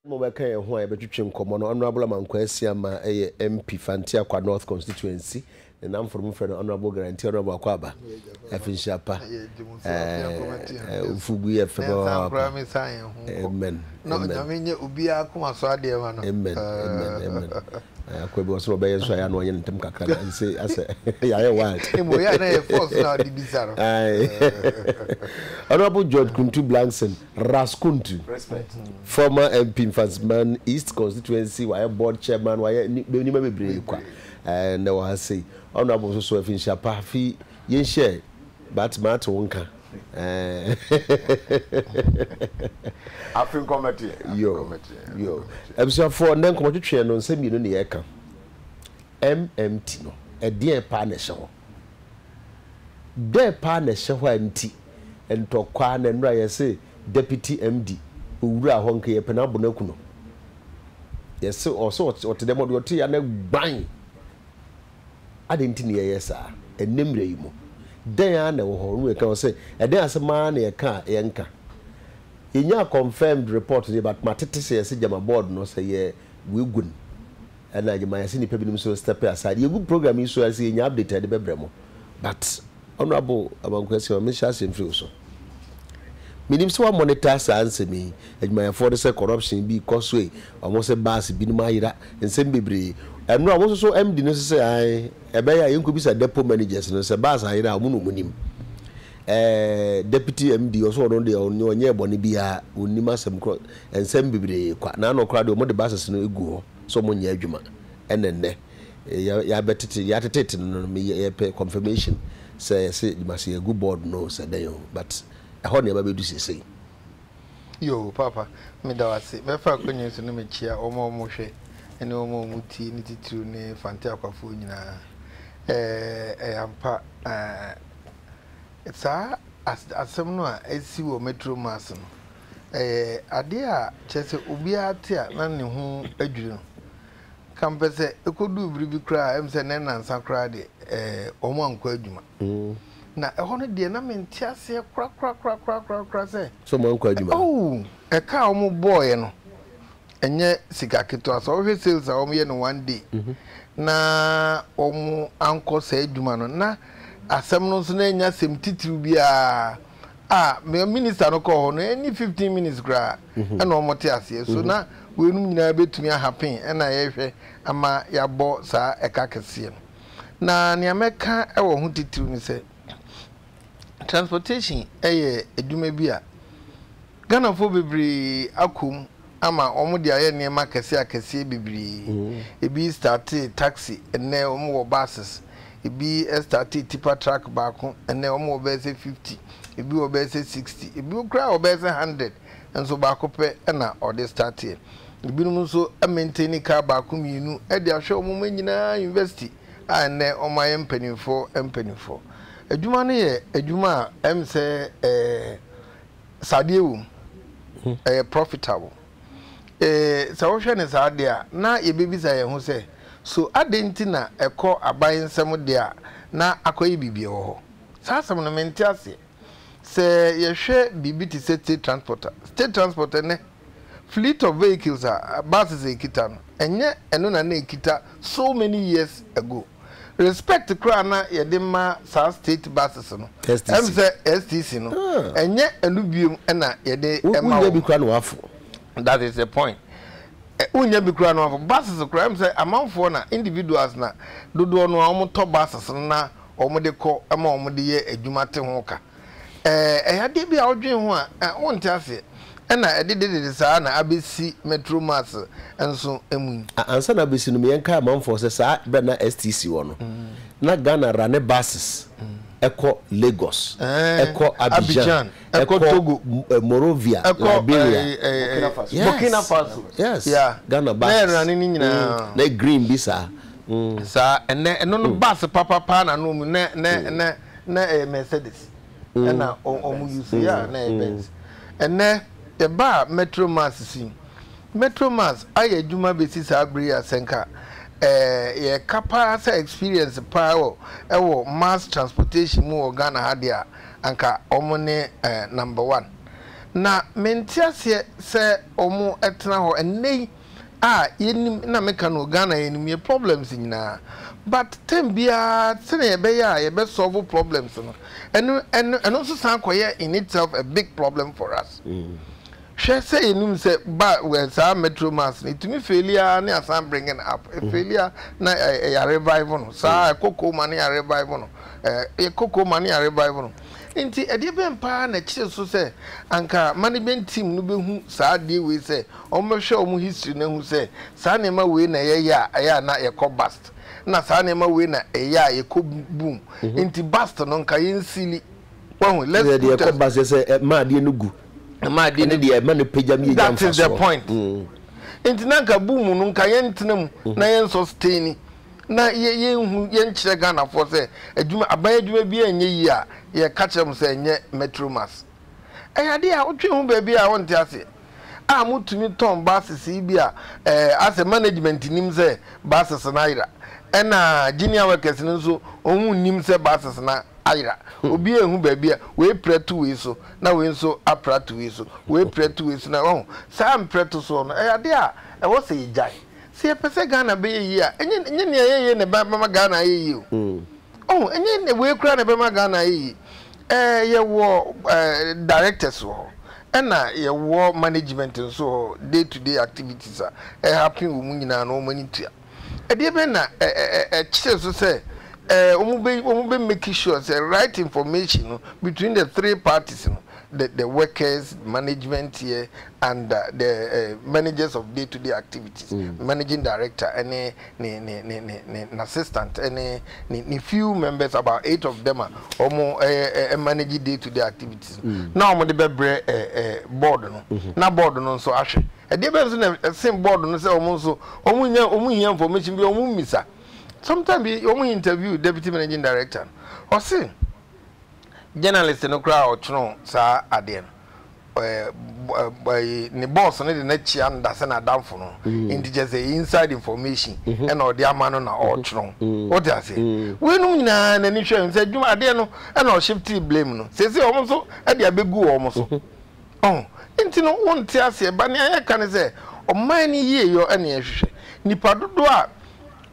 Mobɛka yɛn ho a yɛbɛtwetwe nkɔmmɔ no, Honourable Amankwaa Asiamah yɛ MP Fanteakwa North Constituency. Ne nnamfo no mofrɛ no Honourable Guarantee, Honourable Akwaaba, afinhyia pa. Wo fugu yɛ fɛ papaapa. Amen. Amen. Amen. Amen. Amen. Akwa bi wɔ sɛ ɔbɛyɛ nso a yɛ ano ɔnyɛ ne ntɛm kakra na nse asɛ yɛayɛ wild. Honourable George Kuntu Blankson. Ras Kuntu, former MP Mfantsiman East Constituency, wayɛ board chairman, wayɛ nneɛma bebree kwa. Ɛnna wɔ ha sei. Honourable nso so afinhyia pa fi yɛnhyɛ but mate wo nka. Afe nkɔmmɛteɛ. Yo, yo. Abusuafoɔ, nnɛ nkɔmmɔtwetweɛ no nsɛm mmienu na yɛreka. MMT no, ɛdeɛn paa na ɛhyɛ hɔ? Dɛn paa na ɛhyɛ hɔ a nti ntɔkwa na nnora yɛse deputy MD owura hɔ nka yɛpɛ no abo no aku no. Yɛse ɔse ɔte dɛm ɔde ɔte ya no gban. Adɛn nti na yɛyɛ saa ɛnnɛ mmerɛ yi mu? Dɛn ara na ɛwɔ hɔ? Ɔno yɛka ɔse ɛdɛn asɛm ara na yɛka a yɛnka. Yɛnyaa confirmed report deɛ but matete sɛ yɛse gyama board no sɛ yɛ wɔagu no. Ɛna gyama yɛse nnipa binom nso step aside. Yɛgu program yi so a sɛ yɛnya update a yɛde bɛbrɛ mo. But Honourable Amankwah Asiamah menhyɛ aseɛ mfiri wo so. Menim sɛ woamonitor saa nsɛm yi, adwumayɛfoɔ no sɛ corruption bi rekɔ so ei, wɔn sɛ bus binom ayera, nsɛm bebree. Ɛno a wɔn nso so MD no nso sɛ ae, ɛbɛyɛ a yɛnkɔbisa depot managers no sɛ bus ayera a wɔn na wɔn nim. Ɛɛ deputy MD ɔso ɔno deɛ ɔnyɛɛ bɔne biara, ɔnnim asɛm korɔ, nsɛm bebree kwa. N'ano koraa deɛ wɔde buses no gu hɔ sɛ wɔnyɛ adwuma. Ɛna nnɛ yɛabɛtete yɛatetete no no yɛpɛ confirmation sɛ yɛse gyima sɛ yɛagu board no o sɛ dɛn o but ɛhɔ na yɛba bɛdu seesei. Yoo papa meda wo ase. Mɛfa akwanya yi so na makyia wɔn a wɔhwɛ ne wɔn a wɔtie ne titiriw ne Fante Akwafoɔ nyinaa. Ɛɛ ɛyɛ ampa ɛɛ saa asɛm no a asi wɔ Metro Mass no ɛyɛ adeɛ a kyerɛ sɛ obiara te a na ne ho adwiri no. Ka mepɛ sɛ ɛkɔduu bere bi koraa a, ɛm sɛ nnɛ nnansa koraa deɛ, ɛɛ, wɔn ankɔ adwuma. Na ɛhɔ no deɛ, na mente aseɛ korakorakorakorakora sɛ. Sɛ wɔn ankɔ adwuma? Oh, ɛka a wɔn bɔɔeɛ no, ɛnyɛ sika ketewa. Sɛ wohwɛ sales a wɔyɛ no one day, na wɔn ankɔ saa adwuma no, na asɛm no nso na ɛnyɛ asɛm titiriw biara. A me minister no kɔɔ hɔ no ɛni 15 minutes koraa ɛna wɔn te aseɛ so na weinom nyinaa bɛtumi ahapen ɛna yɛhwɛ ama yɛabɔ saa ɛka kɛseɛ no. Na nea mɛka ɛwɔ ho titiriw ne sɛ transportation ɛyɛ adwuma bi a Ghanafoɔ bebree akɔ mu ama wɔn de ayɛ nneɛma akɛseɛ akɛseɛ bebree. Ebi startee taxi, ɛnnɛ wɔn wɔ buses. Ebi startee tipper truck baako, ɛnnɛ wɔn wɔ bɛyɛ sɛ 50, ebi wɔ bɛyɛ sɛ 60, ebi koraa wɔ bɛyɛ sɛ 100, nso baako pɛ na ɔde starteɛ. Ebinom nso maintaini car baako mmienu de ahwɛ wɔn mma nyinaa university a ɛnnɛ wɔn ayɛ mpanimfoɔ mpanimfoɔ. Adwuma no yɛ adwuma a ɛm sɛ ɛɛ. Sɛ adeɛ wɔ mu, ɛyɛ profitable. Ee, sɛ wohwɛ no saa deɛ a, na yɛbɛbisa yɛn ho sɛ, so adɛn nti na ɛkɔ aban nsam deɛ a na akɔyɛ biribi wɔ hɔ? Saa asɛm no, mente aseɛ. Sɛ yɛhwɛ biribi te sɛ state transport a, state transport ɛnnɛ, fleet of vehicles a buses a ɛkita no, ɛnyɛ ɛno na na ɛkita so many years ago. Respect koraa na yɛde ma saa state buses no. STC. Ɛm sɛ STC no. Ɛnyɛ ɛno biom na yɛde ma wɔn. Wonnya bi koraa na wafo. That is the point. Wonnya bi koraa na wafo. Buses koraa ɛm sɛ amanfoɔ na individuals na dodoɔ no a wɔtɔ buses no na wɔde kɔ ma wɔde yɛ adwuma te ho ka. Ɛyɛ adeɛ bi a wodwen ho a, wonte aseɛ. Ɛna ɛdededede saa na abɛsi Metro Mass nso mu yi. Ansa na abɛsi no, yɛnkae amanfoɔ sɛ saa berɛ a na STC wɔ no, na Ghana rane buses kɔ Lagos, kɔ Abidjan, kɔ Togo, Monrovia, Liberia. Burkina Faso. Yes, Ghana buses. Na ɛrane ne nyinaa. Na green bi saa. Saa, ɛnɛ ɛno no bus papapa na no mu na na na na ɛyɛ Mercedes ɛna wɔn use yeah na ɛyɛ Benz. Ɛnɛ yɛbaa Metro Mass si Metro Mass ayɛ adwuma bɛsi saa bere yi a sɛ nka ɛɛ yɛka paa sɛ experience paa wɔ ɛwɔ mass transportation mu wɔ Ghana ha deɛ a anka wɔn ne ɛɛ number one. Na mente aseɛ sɛ wɔn tena hɔ ɛnnɛ yi a yɛnim na meka no Ghana yɛnim yɛ problems nyinaa but term biara sɛdeɛ yɛbɛyɛ a yɛbɛ solve problems no ɛno ɛno ɛno nso san kɔyɛ in itself a big problem for us. Hwɛ sɛ yɛnim sɛ ba wɛ saa metro mass no ɛtumi faili ara ne asan bringing up ɛfaili a na yɛ revive no saa ɛkɔ koma ne yɛ revive no ɛkɔ koma ne yɛ revive no. Enti ɛdeɛ bɛn paa na ɛkyere so sɛ anka management team no bɛhu saa adeɛ wei sɛ wɔbɛhwɛ wɔn history no ahu sɛ saa nneɛma wei na yɛyɛ a ɛyɛ a na yɛkɔ bust na saa nneɛma wei na ɛyɛ a yɛkɔ boom nti bust no nka yɛnsili wahu let's Deɛ put ɛkɔ us bust yɛ sɛ ɛma adeɛ no gu ɛma adeɛ ɛne no deɛ ɛma no pagya mu yɛnya that is the mfasoɔ. point nti na nka boom no nka yɛntena mu na yɛn sustain na yɛ yɛnhu yɛnkyerɛ Ghanafoɔ sɛ adwuma aban adwuma biara nyɛ yie a yɛka kyerɛ mo sɛ ɛnyɛ metro mass. Ɛyɛ adeɛ a wotwe ho baabi a wonte aseɛ a motumi tɔn buses yi bi a ɛɛ asɛ management nim sɛ buses no ayera ɛna junior workers no nso wɔn nnim sɛ buses no ayera. Obiara nhu baabi a wei prɛ to wei so na wei nso apra to wei so wei prɛ to wei so na wahu saa mprɛto soɔ no ɛyɛ adeɛ a ɛwɔ sɛ yɛgyae. Sɛ yɛpɛ sɛ Ghana bɛyɛ yie a, ɛnyɛ ɛnyɛ nea yɛyɛ na ɛbɛma Ghana ayɛ yie o. Ɔho, ɛnyɛ wei koraa na ɛbɛma Ghana ayɛ yie. Ɛɛ yɛwɔ ɛɛ directors wɔ hɔ, ɛna yɛwɔ management nso wɔ hɔ, day to day activities a ɛhappen wɔ mu nyinaa no wɔn ani tua. Ɛdeɛ bɛn na ɛ ɛ ɛ ɛkyerɛ so sɛ ɛɛ wɔn bɛ wɔn bɛ make sure sɛ right information no between the three parties no the the workers, management here and the uh, managers of day to day activities, mm. managing director ɛne ne ne ne ne ne n'assistant ɛne ne ne few members about eight of them a wɔn ɛɛ ɛ manage day to day activities mm. na wɔn de bɛbrɛ ɛɛ ɛ board no mm-hmm. na board no nso ahwɛ ɛdeɛ bɛn nso na ɛsen board no sɛ wɔn nso wɔn nya wɔn hia information bi wɔn mmisa sometimes wɔn interview deputy managing director ɔse. Journalist no koraa a ɔtwerɛw saa adeɛ no, ɛɛ ne boss no de no akyia no da sɛ n'adamfo no. Nti kyerɛ sɛ inside information ɛna ɔde ama no na ɔretwerɛw. Wote aseɛ? Weinom nyinaa n'ani hwɛ sɛ adwuma adeɛ no ɛna ɔshiftee blame no. Seesei wɔn nso de abɛgu wɔn so. Ɔho? Nti no wonte aseɛ. Ba nea yɛka ne sɛ ɔman no yieyɔ ɛna yɛhwehwɛ. Nnipa dodoɔ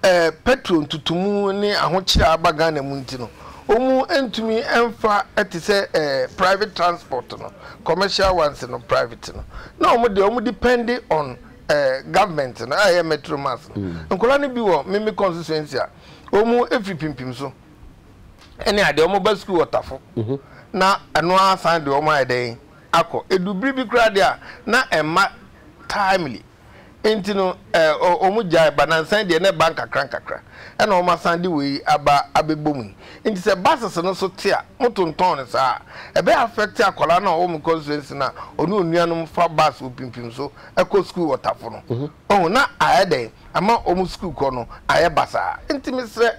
a eh, petrol ntutumu ne ahokyere a aba Ghana mu nti no, wɔn ntumi mfa te sɛ eh, private transport no, commercial ones no, private no. Na wɔn deɛ wɔn depend on eh, government no, a ɛyɛ metro mass no. Mm. Nkwadaa no bi wɔ me me constituency a, wɔn efiri pimpim so ɛne adeɛ wɔn ba sukuu wɔ Tafo. Mm -hmm. Na ɛno ara san deɛ wɔn ayɛ dɛn akɔ. Edu bere bi koraa deɛ a, na ɛmma timely. Enti no, wɔn gyae ba. Nansa yi deɛ na ɛba nkakrankakra. Ɛna wɔn asan de wei aba abɛbɔ mu yi. Enti sɛ buses no so te a, motontɔn no saa a, ɛbɛ affect akwadaa no a ɔwɔ mo constituency no a ɔne onuanom fa bus wɔ pimpim so kɔ sukuu wɔ Tafo no. Wahu? Na ayɛ dɛn? Ama wɔn sukuu kɔ no ayɛ basaa. Enti mesrɛ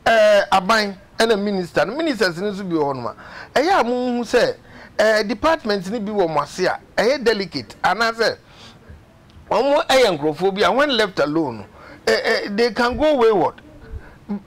ɛɛ aban ɛna minister no, ministers no nso bi wɔ hɔnom a, ɛyɛ a monhu sɛ ɛɛ department no bi wɔ mo ase a ɛyɛ delicate anaasɛ Wɔn yɛ nkurɔfoɔ bi a when left alone no, eh, eh, they can go wayward.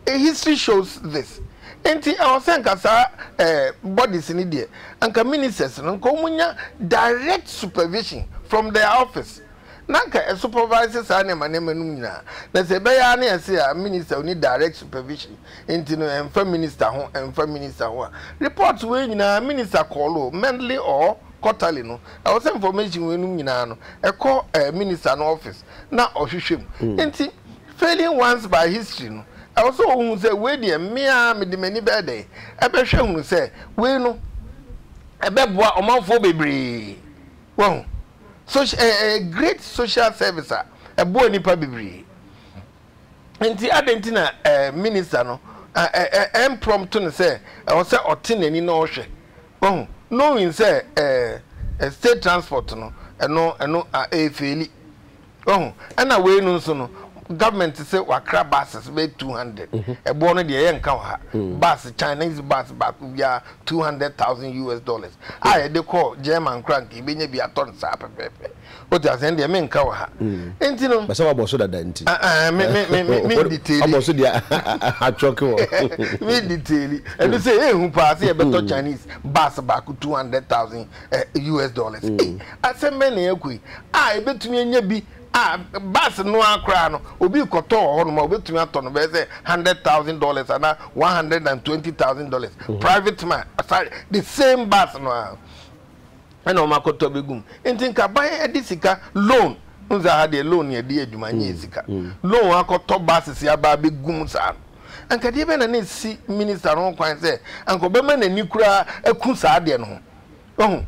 History shows this. Nti ɛwɔ sɛ nka saa eh, bodies no deɛ, nka ministers no, nka wɔn nya direct supervision from their office. Na nka ɛ supervise saa nneɛma nneɛma no nyinaa. Na sɛ ɛbɛyɛ ara ne ɛse a minister ɔni direct supervision, nti no ɛmfa minister ho, ɛmfa minister ho a. Reports wei nyinaa minister call o, monthly or quarterly no, ɛwɔ sɛ information wei nom nyinaa no ɛkɔ eh, minister no office na ɔhwehwɛ mu. Nti failing once by history no, ɛwɔ sɛ ɔhu sɛ wei deɛ me ara mede m'ani bɛyɛ dɛn ɛbɛhwɛ hunu sɛ wei no ɛbɛboa ɔmanfoɔ bebree. Wahu? Social, eh, eh, great social service a ɛboa nnipa bebree. Nti adɛn nti na eh, minister no eh, eh, eh, ɛmprɔmto no sɛ ɛwɔ sɛ ɔte n'ani na ɔhwɛ Wahu? Knowing sɛ ɛɛ state transport no, ɛno, ɛno a, ɛɛfeeli. Wahu? Ɛna wei no nso no, Government se wakra buses bɛyɛ 200. Ɛboɔ no deɛ yɛnka wɔ ha. Bus, Chinese bus baako biara 200,000 US dollars a yɛde kɔ German koraa nka yɛbɛnya bi atɔ no saa pɛpɛɛpɛ. Wote aseɛ? Ɛno deɛ menka wɔ ha. Enti no. Bɛ sɛ wabɔ so dada nti. Me me me me me detaili. Wabɔ so deɛ atwɔke wɔ. Me detaili. Ɛno sɛ ehu paa sɛ yɛbɛtɔ Chinese bus baako 200,000 US dollars. Ei, asɛm bɛn na yɛakɔ yi a yɛbɛtumi anya bi a bus no ara koraa no obi rekɔtɔ wɔ hɔnom a obetumi atɔ no bɛyɛ sɛ $100,000 anaa $120,000 private man sorry the same bus no ara ɛna wɔn akɔtɔ abɛgu mu nti nka aban de sika loan n sɛ ha deɛ loan yɛde yɛ adwuma nyɛ sika loan akɔtɔ buses aba abɛgu mu saa no anka deɛ bɛn na na ɛsi minister no ho kwan sɛ anka ɔbɛma n'ani koraa aku saa adeɛ no ho wahu.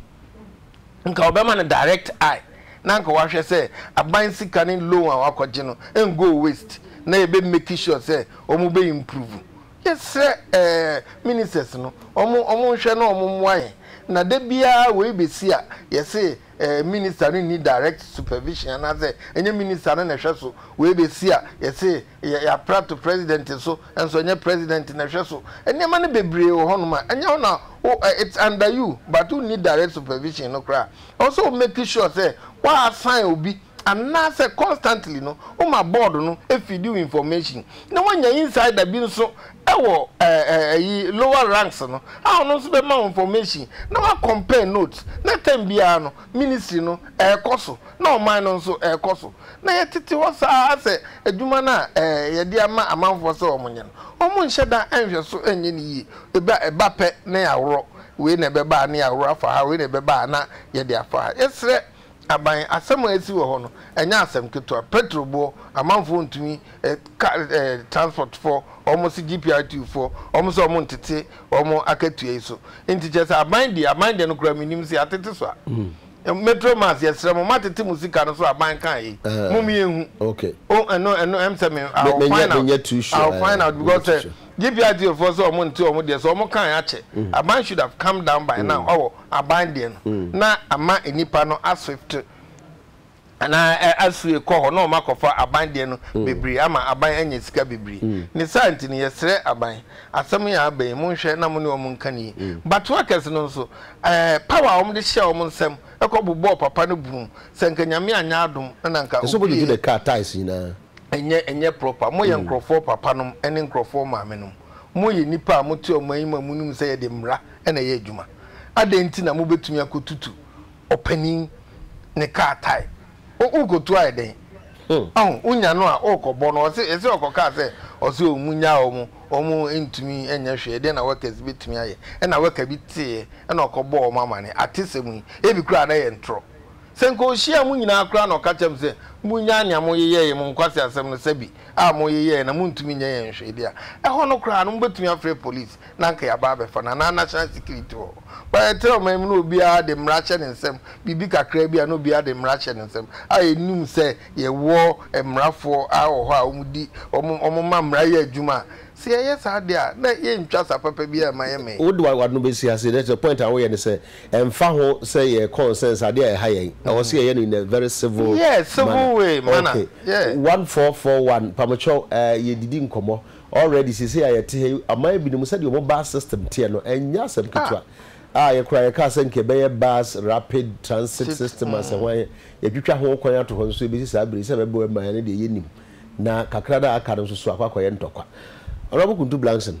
Nka wɔbɛma no direct eye na anka wahwɛ sɛ aban sika ne loan a wakɔgye no ngo waste na yɛbɛ make sure sɛ wɔn bɛ improve. Yɛsrɛ eh ministers no wɔn wɔn nhwɛ na wɔn mmoa yɛn na da biara wei bɛsi a yɛse eh minister no nni direct supervision anaasɛ ɛnyɛ minister no na ɛhwɛ so, wei bɛsi a yɛse Yɛ yɛapra to president so nso ɛnyɛ president na ɛhwɛ so. Nneɛma no bebree wɔ hɔnom a ɛnyɛ hɔ na wo it's under you but wonni direct supervision no koraa. Ɛwɔ sɛ wo make sure sɛ wo assign obi anaasɛ constantly no woma board no feed wo information na woanya insider bi nso wɔ ɛyi lower ranks no a ɔno nso bɛma wo information na wa compare notes na term biara no ministry no ɛrekɔ so na ɔman no nso ɛrekɔ so. Na yɛtete hɔ saa ara sɛ adwuma no a yɛde ama amanfoɔ sɛ wɔnyɛ no, wɔnhyɛ da nhwɛ so nyɛ no yie. Eba ɛba pɛ na yɛaworɔ, wei na ɛbɛba a na yɛaworɔ afa ha, wei na ɛbɛba a na yɛde afa ha. Yɛsrɛ aban, asɛm a asi wɔ hɔ no, ɛnyɛ asɛm ketewa. Petrol boɔ, amanfoɔ ntumi, ka transport foɔ, wɔn se GPRTU foɔ, wɔn sɛ wɔntete wɔn akatua yi so. Nti kyerɛ sɛ aban deɛ, aban deɛ no koraa mennim sɛ yɛatete so a. Metro mass yɛsrɛ mo moatete mo sika no so aban kaa yei mom yɛnhu okay oh ɛno ɛno ɛm sɛ me I will find out I will find out because sɛ GPRTA foɔ sɛ ɔmo nte ɔmo deɛ sɛ ɔmo kan akyɛ aban should have come down by now ɔwɔ aban deɛ no na ama nnipa no aswift anaa asue kɔ hɔ na ɔmo akɔfa aban deɛ no bebree ama aban anya sika bebree ne saa nti no yɛsrɛ aban asɛm yi a aba yi monhwɛ na mo ne ɔmo nka ne yie but workers no nso Ɛɛ power a wɔde hyɛɛ wɔn nsam kɔ bobɔɔ papa no bum. Sɛ nka Nyame anyɛ adom na nka Ɛsɛ opie. ɔbɛdwodwo the car tyres nyinaa. Ɛnyɛ ɛnyɛ proper. Mo yɛ nkorɔfoɔ papa nom ɛne nkorɔfoɔ maame nom. Mo yɛ nnipa a mo te ɔman yi mu a mo nim sɛ yɛde mmra na ɛyɛ adwuma. Adɛn nti na mo bɛtumi akɔ tutu ɔpanin ne car tyre? Wo worekɔtu ayɛ dɛn? Ɔho, wonya no a worekɔbɔ no. Ɔse ɛsɛ ɔkɔkaa sɛ ɔse ɔmu nyaa wɔn, wɔn ntumi nyɛ hwee, ɛdeɛn na workers bɛtumi ayɛ? Ɛna worker bi teeɛ ɛna ɔkɔbɔɔ wɔn amane. Atesɛm yi, ebi koraa na ɛyɛ ntorɔ. Sɛ nka ɔhyiaa mo nyinaa koraa na ɔka kyerɛɛ mo sɛ monnyaa nea moyeyɛeɛ, mo nkwaseasɛm no sɛbi a moyeyɛeɛ na montumi nyɛ yɛn hwee deɛ a, ɛhɔ no koraa no mobɛtumi afrɛ police na anka yɛaba abɛfa no anaa national security wɔ hɔ. But ɛtrɛ ɔman mu na obiara de mmara hyɛ ne nsam, biribi kakraa bi a na obiara de mmara hyɛ ne nsam a yɛnim sɛ yɛwɔ mmarafoɔ a wɔ hɔ a wɔdi, wɔn wɔma mmara yɛ adwuma a, sɛ yɛyɛ saa deɛ a na yɛntwa sa papa biara mma yɛn man. Wode w'ano bɛsi ase, na kyerɛ point a woyɛ ne sɛ ɛmfa ho sɛ yɛ concerns adeɛ a ɛha yɛn, ɛwɔ sɛ yɛyɛ no in a very civil Yeah, civil manner. way, manner, Okay, yeah. 1441, mpamokyɛw eh, yɛdidi nkɔmmɔ. Already seesei a yɛte ha yi, aman binom sɛdeɛ wɔn bus system teɛ no, ɛnyɛ asɛm ketewa. A yɛ koraa yɛkaa sɛ nka ɛbɛyɛ bus rapid transit system a sɛ hwan, yɛatwitwa ho kwan ato hɔ nso ɛbɛsi saa bere yi sɛ ɛbɛboa mmaa no deɛ yɛnnim. Na kakra no a aka no nso so akɔ akɔyɛ ntɔkwa. Honourable Kuntu Blankson,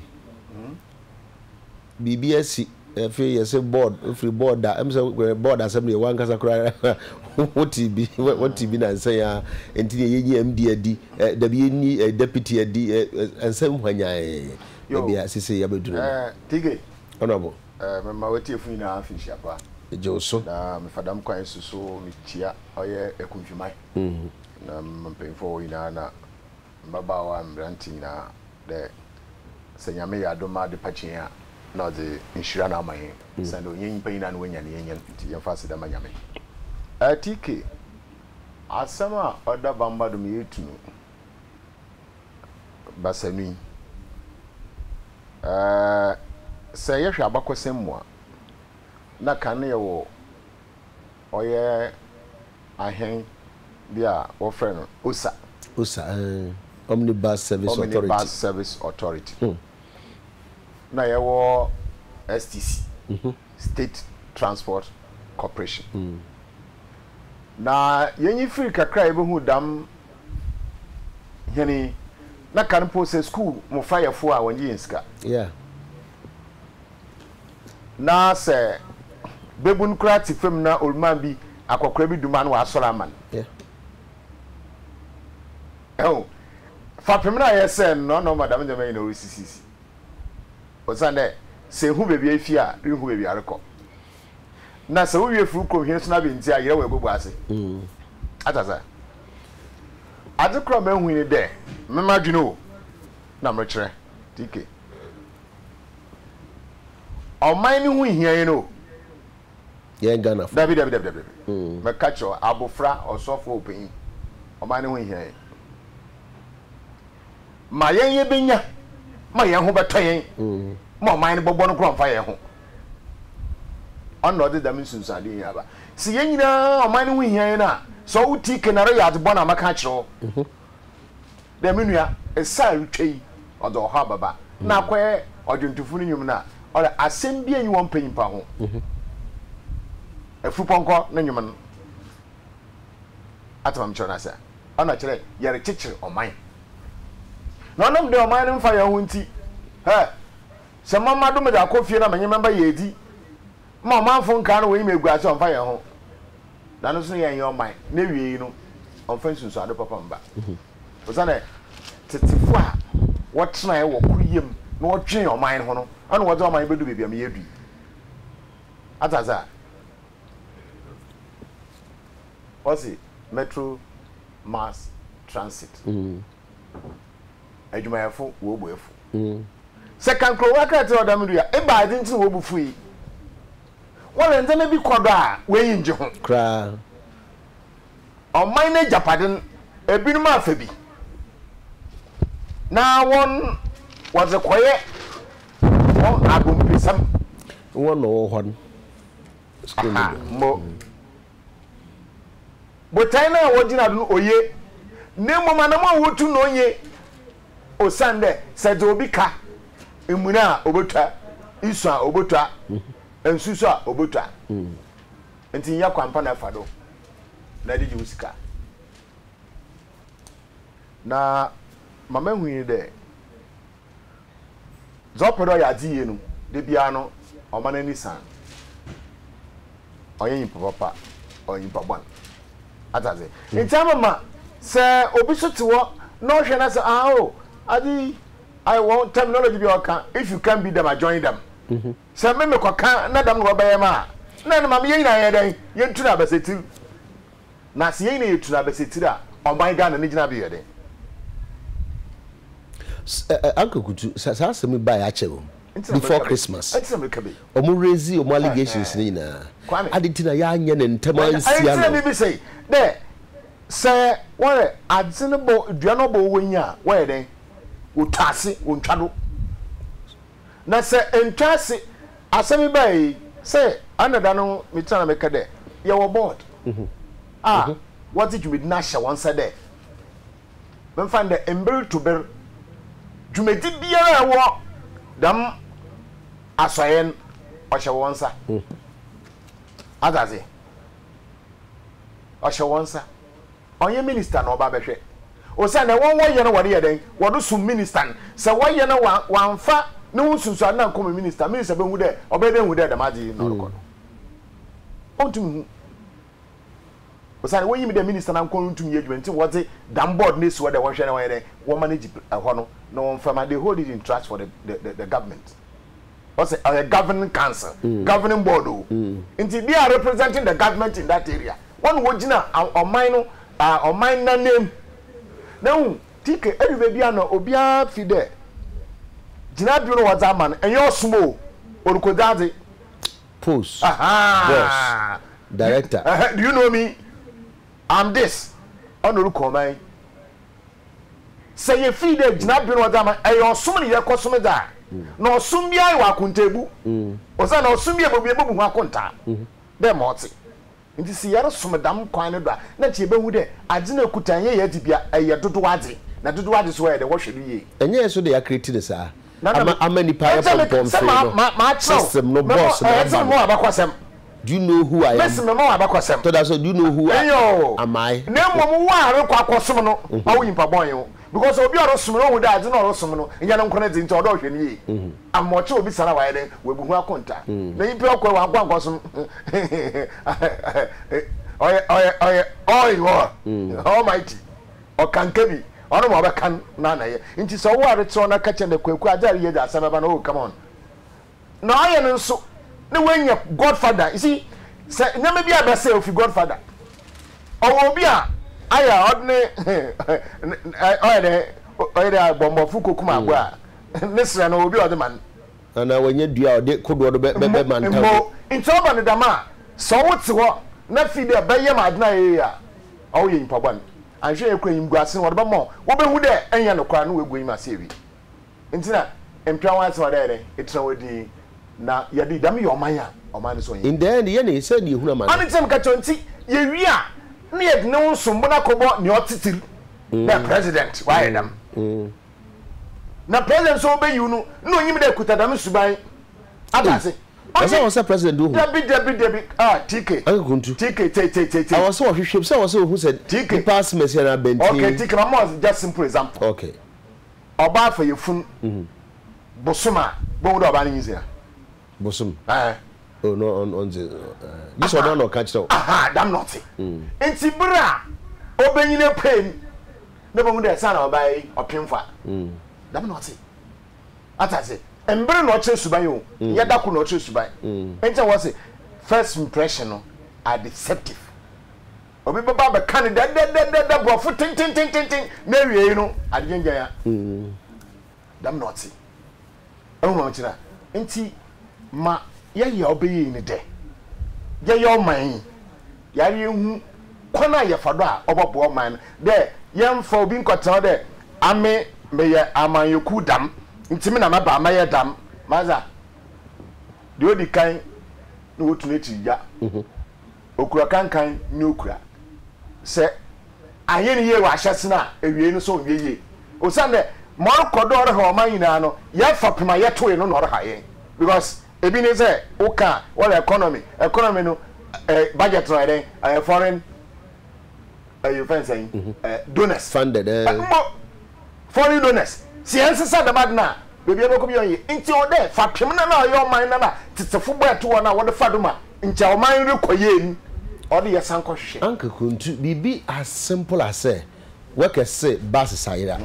Biribi asi, afei yɛse board, wofiri board a, ɛm sɛ board asɛm deɛ wankasa koraa wote bi, wote bi nansa yi ara, nti deɛ yɛnyi MD adi, dabi yɛnyi deputy adi, nsɛm hwanyann, baabi a sesei yɛabɛduru no. TK. Honourable. Mema w'atiefo nyinaa mfinhyia pa. Megye wo so. Na mefa dɛm kwan yi so so mekyia ɔyɛ Akumfiman na mpanyimfo a wɔwɔ nyinaa na mbabaawa, mberantse nyinaa dɛ sɛ Nyame yɛ adom ma ade pa kye hɛn a na ɔdze nhyira na ama hɛn osiandɛ ɔnnyɛ nyimpa nyina na woenya ne yenya ntsi yɛmfa aseda ma Nyame. TK, asɛm a ɔda bamba do ma yetu no basanu yi, sɛ yɛhwɛ abakɔsɛm mu a, nna kan no yɛwɔ ɔyɛ ahɛn bi a wɔfrɛ no Osa. OSA, eh, Omnibus Service Authority. Omnibus Service Authority. Na yɛwɔ STC, State Transport Corporation. Na yɛnyi fir kakra a yebohu dɛm hɛn yi, na kan mpo sɛ skuul mbofra yɛ fo a wɔnngye hɛn sika. Yeah. Na sɛ babun koraa tse famu na oluman bi, akɔkora bi dum a na ɔasɔr ama no. Yeah. Ehu, fapem no a yɛsɛɛ no no, ɔno na ɔma dɛm ndzɛmba nyina orisisisi. Osiandɛ sɛ ehu beebi a ifi a, irunnhu beebi a erokɔ. Na sɛ wowie fir kurom hɛn so n'abɛn ntsi a, yerɛ wɔ ebobu ase. Atse ase? Adze kor a mehu nye dɛ, me m'adwen o, na merekyerɛ, TK. Ɔman no ho hia hɛn o. Yɛn Ghanafo. Dabi, dabi, dabi, dabi. Mɛka kyerɛ wo, abofra, ɔsɔfo, ɔpanyin, ɔman no ho hia hɛn. Ma yɛn yɛbɛnya, ma yɛn ho bɛtɔ yɛn, ma ɔman no bɔbɔ no koraa ɔmfa yɛn ho. Ɔno na ɔdze dɛm nsunsuando yi aba. Sɛ yɛn nyinaa ɔman no ho hia yɛn a, sɛ ɔwo TK na reyɛ adze bɔn a mɛka akyerɛ wo dɛ me nua, esa a erutwa yi ɔdze ɔhaw bɛba. Nna akɔyɛ ɔdwontofo no nwom no a, ɔdɛ asɛm biara nnyi hɔ mmpɛ nyimpa ho. Efurupɔnkɔ no nwom no, atse ma mekyerɛ no ase a, ɔno kyerɛ yɛrekyekyer ɔman. Na ɔnam dɛ ɔman no mmfa hɛn ho ntsi, hɛ, Sɛ mama do medze akɔ fie na menye me mba yɛ edzi ma ɔmanfo nkaa no wonyim eguase a ɔmmfa hɛn ho, na no so yɛnnyɛ ɔman n'ewiei no ɔmmfa nsunsuando papa mmba. Osiandɛ tsetsefo a wɔtsenae wɔ koryɛ mu na wɔdween ɔman ho no, ana wɔdze ɔman yi bedu beebi a yeedu yi. Atse ase a? Wɔse Metro Mass Transit edwumayɛfo wobu efuw. Sɛ kankurowa krataa a ɔda me do yi a, ebɛnadze ntsi na wobu fuw yi? Wɔrɛ ndzɛmba bi kɔ do a w'enyi nngye ho. Koraa. Ɔman n'egyapade no, binom afa bi na wɔn wɔdze kɔyɛ hɔn agompesɛm. Hɔn na wɔwɔ hɔ no, skuul no do. Mbo botae no a wogyina do no oye, na mbom anamɔn a wotu no onnye. Osiandɛ sɛ edze obi ka emuna a obotwa, isu a obotwa, nsu so a obotwa. Ntsi nnyɛ kwan pa na efa do na edze gye wo sika. Na ma mehu nye dɛ, dza ɔpɛ dɛ ɔyɛ adze yie no, da biara no ɔma n'enyi san. Ɔnnyɛ nyimpa papa, ɔyɛ nyimpa bɔn. Atse ase? Ntsi ama ma sɛ obi so tse hɔ na ɔhwɛ na sɛ ah oh adze yi ayɛ wɔn terminology bi a ɔka if you can't beat them I join them. Sɛ me mekɔka na dɛm na wɔbɛyɛ me a na ɛno ma me yɛn nyinaa yɛyɛ dɛn? Yɛntu no abasatiri. Na sɛ yɛn nyinaa yɛtu no abasatiri a ɔman Ghana ne gyinabea yɛ dɛn? Uncle Kutu, saa asɛm yi baeɛ akyɛ o. Before Christmas. Ɔmo raise ɔmo allegations no nyinaa. Adi nti na yɛanyɛ no ntɛm ansi ano. Ɛnti na mebisa yi dɛ sɛ wɔyɛ adze no bɔ dua no bɔ w'enyi a wɔyɛ dɛn? Wotwa ase, wontwa do. Na sɛ enntwa ase, asɛm yi bae yi, sɛ ana da no metsena na mekã dɛ yɛwɔ board a wɔdze dwumadzi no ahyɛ hɔn nsa dɛ memfa no dɛ mber to ber, dwumadzi biara a ɔwɔ dɛm asɔɛɛ no, ɔhyɛ hɔn nsa. Atse ase? Ɔhyɛ hɔn nsa. Ɔnnyɛ minister na ɔba bɛhwɛ. Osiandɛ hɔn wɔyɛ no wɔdze yɛ dɛn? Wɔdze som minister no. Sɛ wɔyɛ na wɔammfa no ho nsunsuando no annkɔma minister, minister bohu dɛ, ɔbɛyɛ dɛn ehu dɛ dɛm adze yi na ɔrokɔ do? Onntum nnhu. Osiandɛ wonyim dɛ minister no anko runntum nnyɛ edwuma ntsi wɔdze dɛm board no esi hɔ dɛ wɔnhwɛ na wɔnyɛ dɛn, wɔ manage hɔ no na wɔmfa ma, they hold it in trust for the the the government. Ɔsɛ ɔyɛ governing council, governing board o. Ntsi they are representing the government in that area. Hɔn na wogyina ɔman no ɔman n'ananmu. Na ehu, TK, edu beebi a na obiara fi dɛ gyinabew no wɔdze ama no, nnyɛ ɔsom o, orukodzi adze. Post, boss, director. Do you know me? I'm this. Ɔna orukɔ ɔman yi. Sɛ yɛfii dɛ gyinabea na ɔdze ama, ɛyɛ ɔsom na yɛkɔsom dze a, na ɔsom biara wɔ akontaabu. Osiandɛ ɔsom bi a yebobu ho akontaa dɛ ma ɔtse. Ntsi sɛ yɛrosom dɛm kwan no do a, nna nkyɛ yebohu dɛ adze no a ekuta nnyɛ hɛn dze bia, ɔyɛ dodowadze, na dodowadze so wɔyɛ dɛn, wɔhwɛ do yie. Ɛnyɛ yɛn so na yɛacreate no saa ama ama nipa ayɛ pɔmpɔnfee no, system no, boss no aba no. Do you know who I am? Mese mema wo abakɔsɛm. Tɔ da so, do you know who I am I? Na mmom wo a rekɔ akɔsom no, ɔwo nyimpa bɔn nye wo. Because obi a ɔrosom no, ohu dɛ adze no a ɔrosom no nnyɛ no nko ne dze ntsi ɔwɔ dɛ ɔhwɛ no yie. Ahoɔkye obi saa na ɔayɛ dɛn, oebu ho akontaa. Na nyimpa yi ɔkɔe ɔannkɔ annkɔsom ɔyɛ ɔyɛ ɔyɛ all in all, almighty, ɔkanka bi, ɔno ma ɔbɛkan na na yɛ. Ntsi sɛ ɔwo a eretserɛw na ka kyerɛ no dɛ Kwaku adze a ereyɛ dze asɛm bɛba no, oh come on. Na ɔayɛ no nso na oenya godfather, you see, sɛ ndzɛmba bi abɛsɛɛ ofi godfather. Ɔwɔ obi a ayɛ a ɔde ne ɔyɛ dɛ ɔyɛ dɛ abɔmmɔfo kokum aboa a, ne serɛ no ɔwɔ obi a ɔdze ma no. Anaa wanya dua a ɔde kodoɔ no bɛ bɛ bɛmantam. Mmo ntsi ɔba no dɛm a, sɛ ɔwo tse hɔ na fi dɛ bɛyɛ ma adze no ayɛ yie a, ɔwo yɛ nyimpa bɔn. Annhwɛ yie koraa enyimguase no wɔdze bɛma wo, wobehu dɛ ennyɛ nokwar na woegu w'enyim ase ewie. Ntsi na mmpɛ ho asɛm a ɔdɛ yɛ dɛn etsena hɔ dzinn na yɛde dɛm yɛ ɔman a, ɔman no so ɔnnyɛ In the end, yɛne sɛ ne yɛhunu amane. Ɔno ntsi na meka kyerɛ wo ntsi yewie a na yɛdze ne ho nsombo no akɔbɔ nea ɔtse tsir dɛ president ɔayɛ dɛm. Na president so obeyi wo no nna onyim dɛ ekuta dɛm suban yi. Atse ase? Na sɛ ɔwɔ sɛ president ohu. Dabi dabi dabi ah TK. Anka kuntu. TK tse tse tse tse. Awɔ sɛ ɔhwehwɛ mu sɛ ɔwɔ sɛ ohu sɛ TK. nipa asem asi anaa bɛntin. Okay TK ma mo just simple example. Okay. Ɔbaa fa yafun bosom a bohu dɛ ɔbaa no nyinsen a. Bosom? Ɛɛ. Oh no ɔn ɔndze ɛɛ gye sɛ ɔno ara na ɔka kyerɛ wo. Aha dɛm na ɔtse. Ntsi ber a obenyin epue no na bohu dɛ saana ɔbaa yi ɔpemfo a. Dɛm na ɔtse. Atse ase? Mber na ɔkyerɛ suban o, nnyɛ da kor na ɔkyerɛ suban. Ntsi na wɔse first impression no are deceptive. Obi bɛba abɛka no dɛdɛdɛdɛdɛ borɔfo tententententen na awiei no ade gyangyan a. Dɛm na ɔtse. Ehu ma mekyerɛ a? Ntsi ma yɛyɛ a ɔbɛyɛ yi ne dɛ, yɛyɛ ɔman yi, yɛara yehu kwan a yɛfa do a ɔbɔboa ɔman no dɛ yɛmmfa obi nnkɔtsena hɔ dɛ ame meyɛ amanyɛkuw dam ntsi me na mɛba mɛyɛ dam. Madza, deɛ odi kan na wotu n'ekyir gya. Okura kankan nye okura. Sɛ annyɛ no yie wɔ ahyɛse no a, ewiei no so ɔnnyɛ yie. Osiandɛ ma ɔrokɔ do ɔrehaw ɔman nyina no, yɛn fapem a yɛtoe no na ɔrehaw hɛn. Because ebi nye sɛ woka a, wɔdze economy, economy no eh, budget no ɔyɛ dɛn? Ɔyɛ foreign eh, yɛfrɛ no sɛn? Eh, donors. Funded eh. Mbo Foreign donors, sɛ yɛnnsesa dɛm ade no a, beebi a yɛbɔkɔ biara ɔnnyɛ. Ntsi ɔwɔ dɛ fapem no a ɔyɛ ɔman no a tsetsefo bɔe too hɔ no a wɔdze fa do ma nkyɛ ɔman no rokɔ yie no, ɔwɔ dɛ yɛsan kɔhwehwɛ. Anka kuntu, biribi as simple as sɛ workers se bus sayera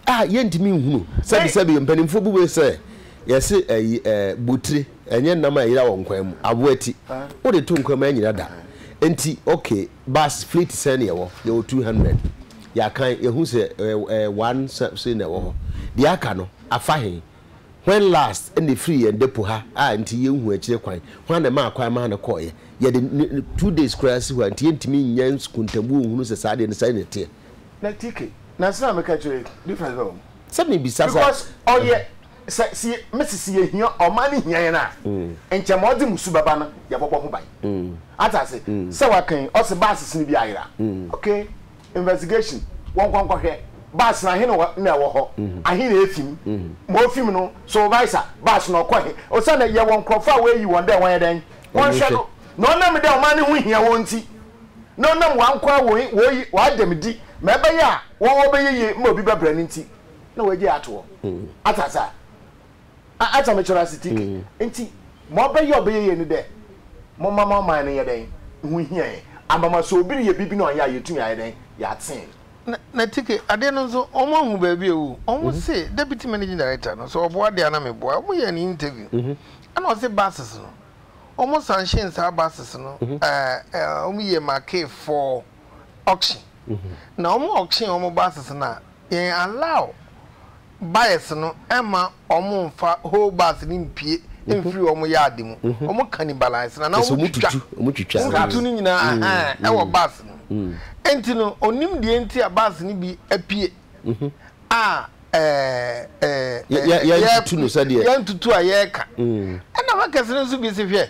a yɛntumi nhunu. Sɛbi sɛbi mpanimfoɔ bu bɛ sɛ yɛse ɛyi ɛɛ botire ɛnyɛ nam a ɛyera wɔ nkwan mu, aboa ti wode to nkwan mu ɛnyera da. Nti okay bus fleet sɛn na yɛwɔ? Yɛwɔ 200. Yɛakan, yɛhu sɛ ɛɛ one sei na ɛwɔ hɔ. Deɛ aka no, afa he? When last na ɛfirii yɛn depo ha a nti yɛnhu akyire kwan? Hwan na ɛmaa kwan maa no kɔeɛ? Yɛde 2 days koraa si hɔ a nti yɛntumi nyɛ nkontabuo nhunu sɛ saa deɛ no sɛn na ɛteɛ. Na TK, na asem a meka kyerɛ yi, difference bɛ wɔ mu? Sɛ mebisa sɛ. Because ɔyɛ, sɛ, sɛ yɛ, mese sɛ yɛhia, ɔman no hia yɛn a, nkyɛ ma ɔdze musu bɛba no, yɛbɔbɔ ho ban. Ate ase? Sɛ waka yi, ɔse buses no bi ayera. Okay. Investigation, wɔnkɔ nkɔhwɛ bus no ahe na ɛwɔ hɔ, ahe na efi mu, ma ofi mu no supervisor bus no ɔkɔ he, osiandɛ yɛwɔ nkorɔfo a woeyi hɔn dɛ wɔnyɛ dɛn, wɔnhwɛ do, na ɔnam dɛ ɔman no ho hia hɔn ntsi, na ɔnam wɔankoa woyi wɔadɛmdi ma ɛbɛyɛ a wɔn wɔbɛyɛ yie ma obi bɛbrɛ no ntsi na woegyae ato hɔ. Atse ase a? A Atse me kyerɛ ase tik. Ntsi ma ɔbɛyɛ a ɔbɛyɛ yie nye dɛ momma ma ɔman no nyɛ dɛn, ho hia hɛn, ama ma sɛ obi reyɛ biribi na ɔnnyɛ a yeetum ayɛ dɛn, yɛatsee no. Na na TK, adeɛ no nso wɔn ahu baabi a ɛwɔ o. Wɔn se deputy managing director no sɛ ɔboa deɛ a na meboa. Wɔn yɛɛ no interview. Ɛna ɔse buses no, wɔn sanction saa buses no, ɛɛ wɔn yɛ marquee for auction. Na wɔn auction wɔn buses no a, yɛn allow buyers no mma wɔn nfa whole bus no mpue mfiri wɔn yard mu. Wɔn cannibalise no anaa wɔn twitwa wɔn tutu no nyinaa ahaa ɛwɔ bus no mu. Nti no onim deɛ nti a bus no bi apue a ɛɛ ɛɛ yɛntutu no sɛdeɛ yɛntutu a yɛreka. Ɛna workers no nso bi se hwɛ.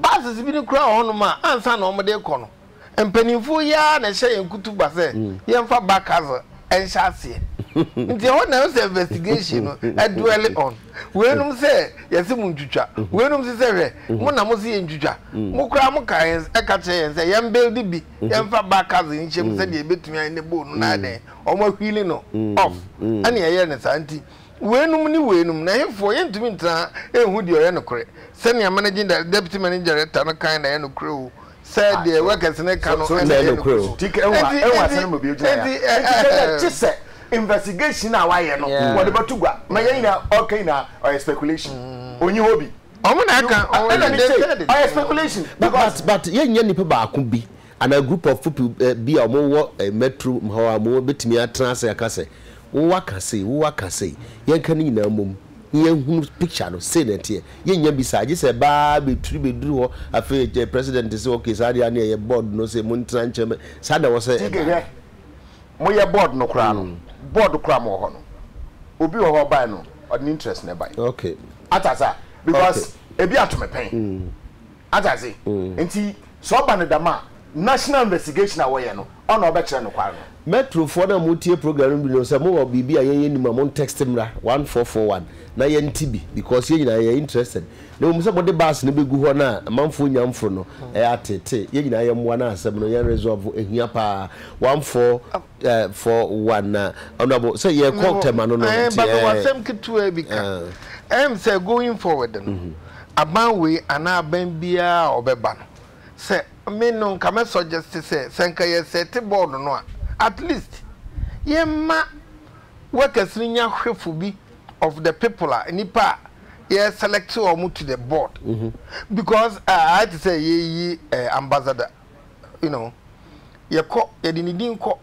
Buses bi no koraa wɔ hɔnom a ansa na wɔde rekɔ no, mpanimfoɔ yi ara na ɛhyɛ yɛn kutuba sɛ yɛmfa back hustle nhyɛ aseɛ. Nti ɛhɔ na ɛwɔ sɛ investigation no dwell on. Weinom sɛ yɛse mo ntwitwa, weinom nso sɛ hwɛ, mo na mose yɛntwitwa. Mo koraa mo ka yɛn ɛka kyerɛ yɛn sɛ yɛn build bi, yɛmfa back hustle nhyɛ mu sɛdeɛ ɛbɛtumi ayɛ ne bowl no na ayɛ dɛn, wɔn ahwili no off. Ɛna yɛyɛɛ no saa nti Weinom ne weinom, na ɛhefoɔ? Yɛntumi ntena ha nhu deɛ ɔyɛ nokorɛ. Sɛnea managing di, deputy managing director no kae na ɛyɛ nokorɛ oo, sɛ deɛ workers no ka no na ɛyɛ nokorɛ oo. Nti, nti, nti, nti, sɛ investigation a wayɛ no, wɔde bɛto gua. Ma yɛn nyinaa, ɔka nyinaa, ɔyɛ speculation. Onyi hɔ bi. Wɔn na ɛka, wɔn de said it. Ɔyɛ speculation. But, but, but yɛnyɛ nipa baako bi anaa group of people bi a wɔwɔ metro hɔ a wɔbɛtumi atena ase aka sɛ Wo waka sei, wo waka sei, yɛnka ne nyinaa mmom na yɛnhunu picture no, sei na ɛteɛ. Yɛnnya bi saa, gye sɛ ɛba ara bɛturi bɛduru hɔ, afei ɛkyɛ president se okay saa deɛ a ne yɛyɛ board no se montena nkyɛn, saa na ɛwɔ sɛ TK ɛba. hwɛ, moyɛ board no koraa no, board koraa mowɔ hɔ no, obi wɔ hɔ ɔbae no, ɔde ne interest na ɛbae. Okay. Ate ase a? Because ebi ato me pɛn. Ate ase? Nti sɛ ɔba no dɛm a, national investigation a wɔyɛ no, ɔna ɔbɛkyerɛ nokwar no. Metro foɔ no a mo tie program no bi no sɛ mo wɔ biribi a yɛn yɛ nim a mo ntext mmra 1441 na yɛn nte bi because yɛn nyinaa yɛ interested na mmom sɛ mo de bus no bɛgu hɔ no a amanfoɔ nya mforo no ɛyɛ ateetee yɛn nyinaa yɛ mmoa na asɛm no yɛn resolve ɛhia paa 1441 na honourable sɛ yɛ kɔ tɛma no no Ɛɛ nti ba mewɔ ɛɛ asɛm ketewa bi ka. Ɛyɛ me sɛ going forward no, aban wei anaa aban biara a ɔbɛba no, sɛ me no nka mɛ suggest sɛ, sɛ nka yɛ sɛte board no a, at least yɛmma workers no nya hwefo bi of the people a, nnipa a yɛ select wɔn to the board. Because ayɛ te sɛ yɛyi ambassador, you know, yɛkɔ, yɛde ne din kɔ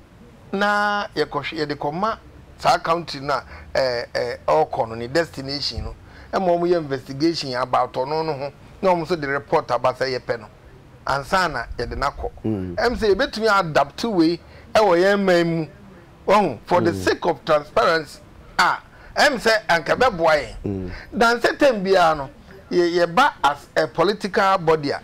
na yɛkɔhwɛ, yɛde kɔma saa country no a ɛɛ ɔrekɔ no, ne destination no, ɛma wɔn yɛ investigation about ɔno no ho, na wɔn nso de report aba sɛ yɛpɛ no ansa na yɛde no akɔ. Ɛm sɛ yɛbɛtumi adapt wei ɛwɔ yɛn man mu, wahu, for the sake of transparency a, ɛm sɛ anka ɛbɛboa yɛn. Than sɛ term biara no, yɛ yɛba as a political body a,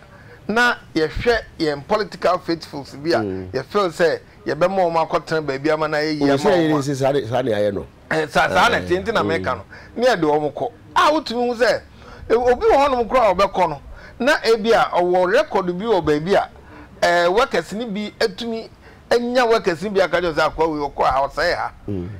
na yɛhwɛ yɛn political faithfuls bi a yɛ feel sɛ yɛbɛma wɔn akɔtena baabi ama no ayɛ yie ama wɔn a. Saa na yɛayɛ no. Saa saa na ɛteɛ nti na meka no. Ne yɛde wɔn kɔ a wotumi hu sɛ obi wɔ hɔnom koraa a ɔbɛkɔ no na ebi a ɔwɔ record bi wɔ baabi a ɛɛ workers no bi atumi anya workers no bi aka kyerɛ sɛ akoa wei ɔkɔ ha ɔsɛe ha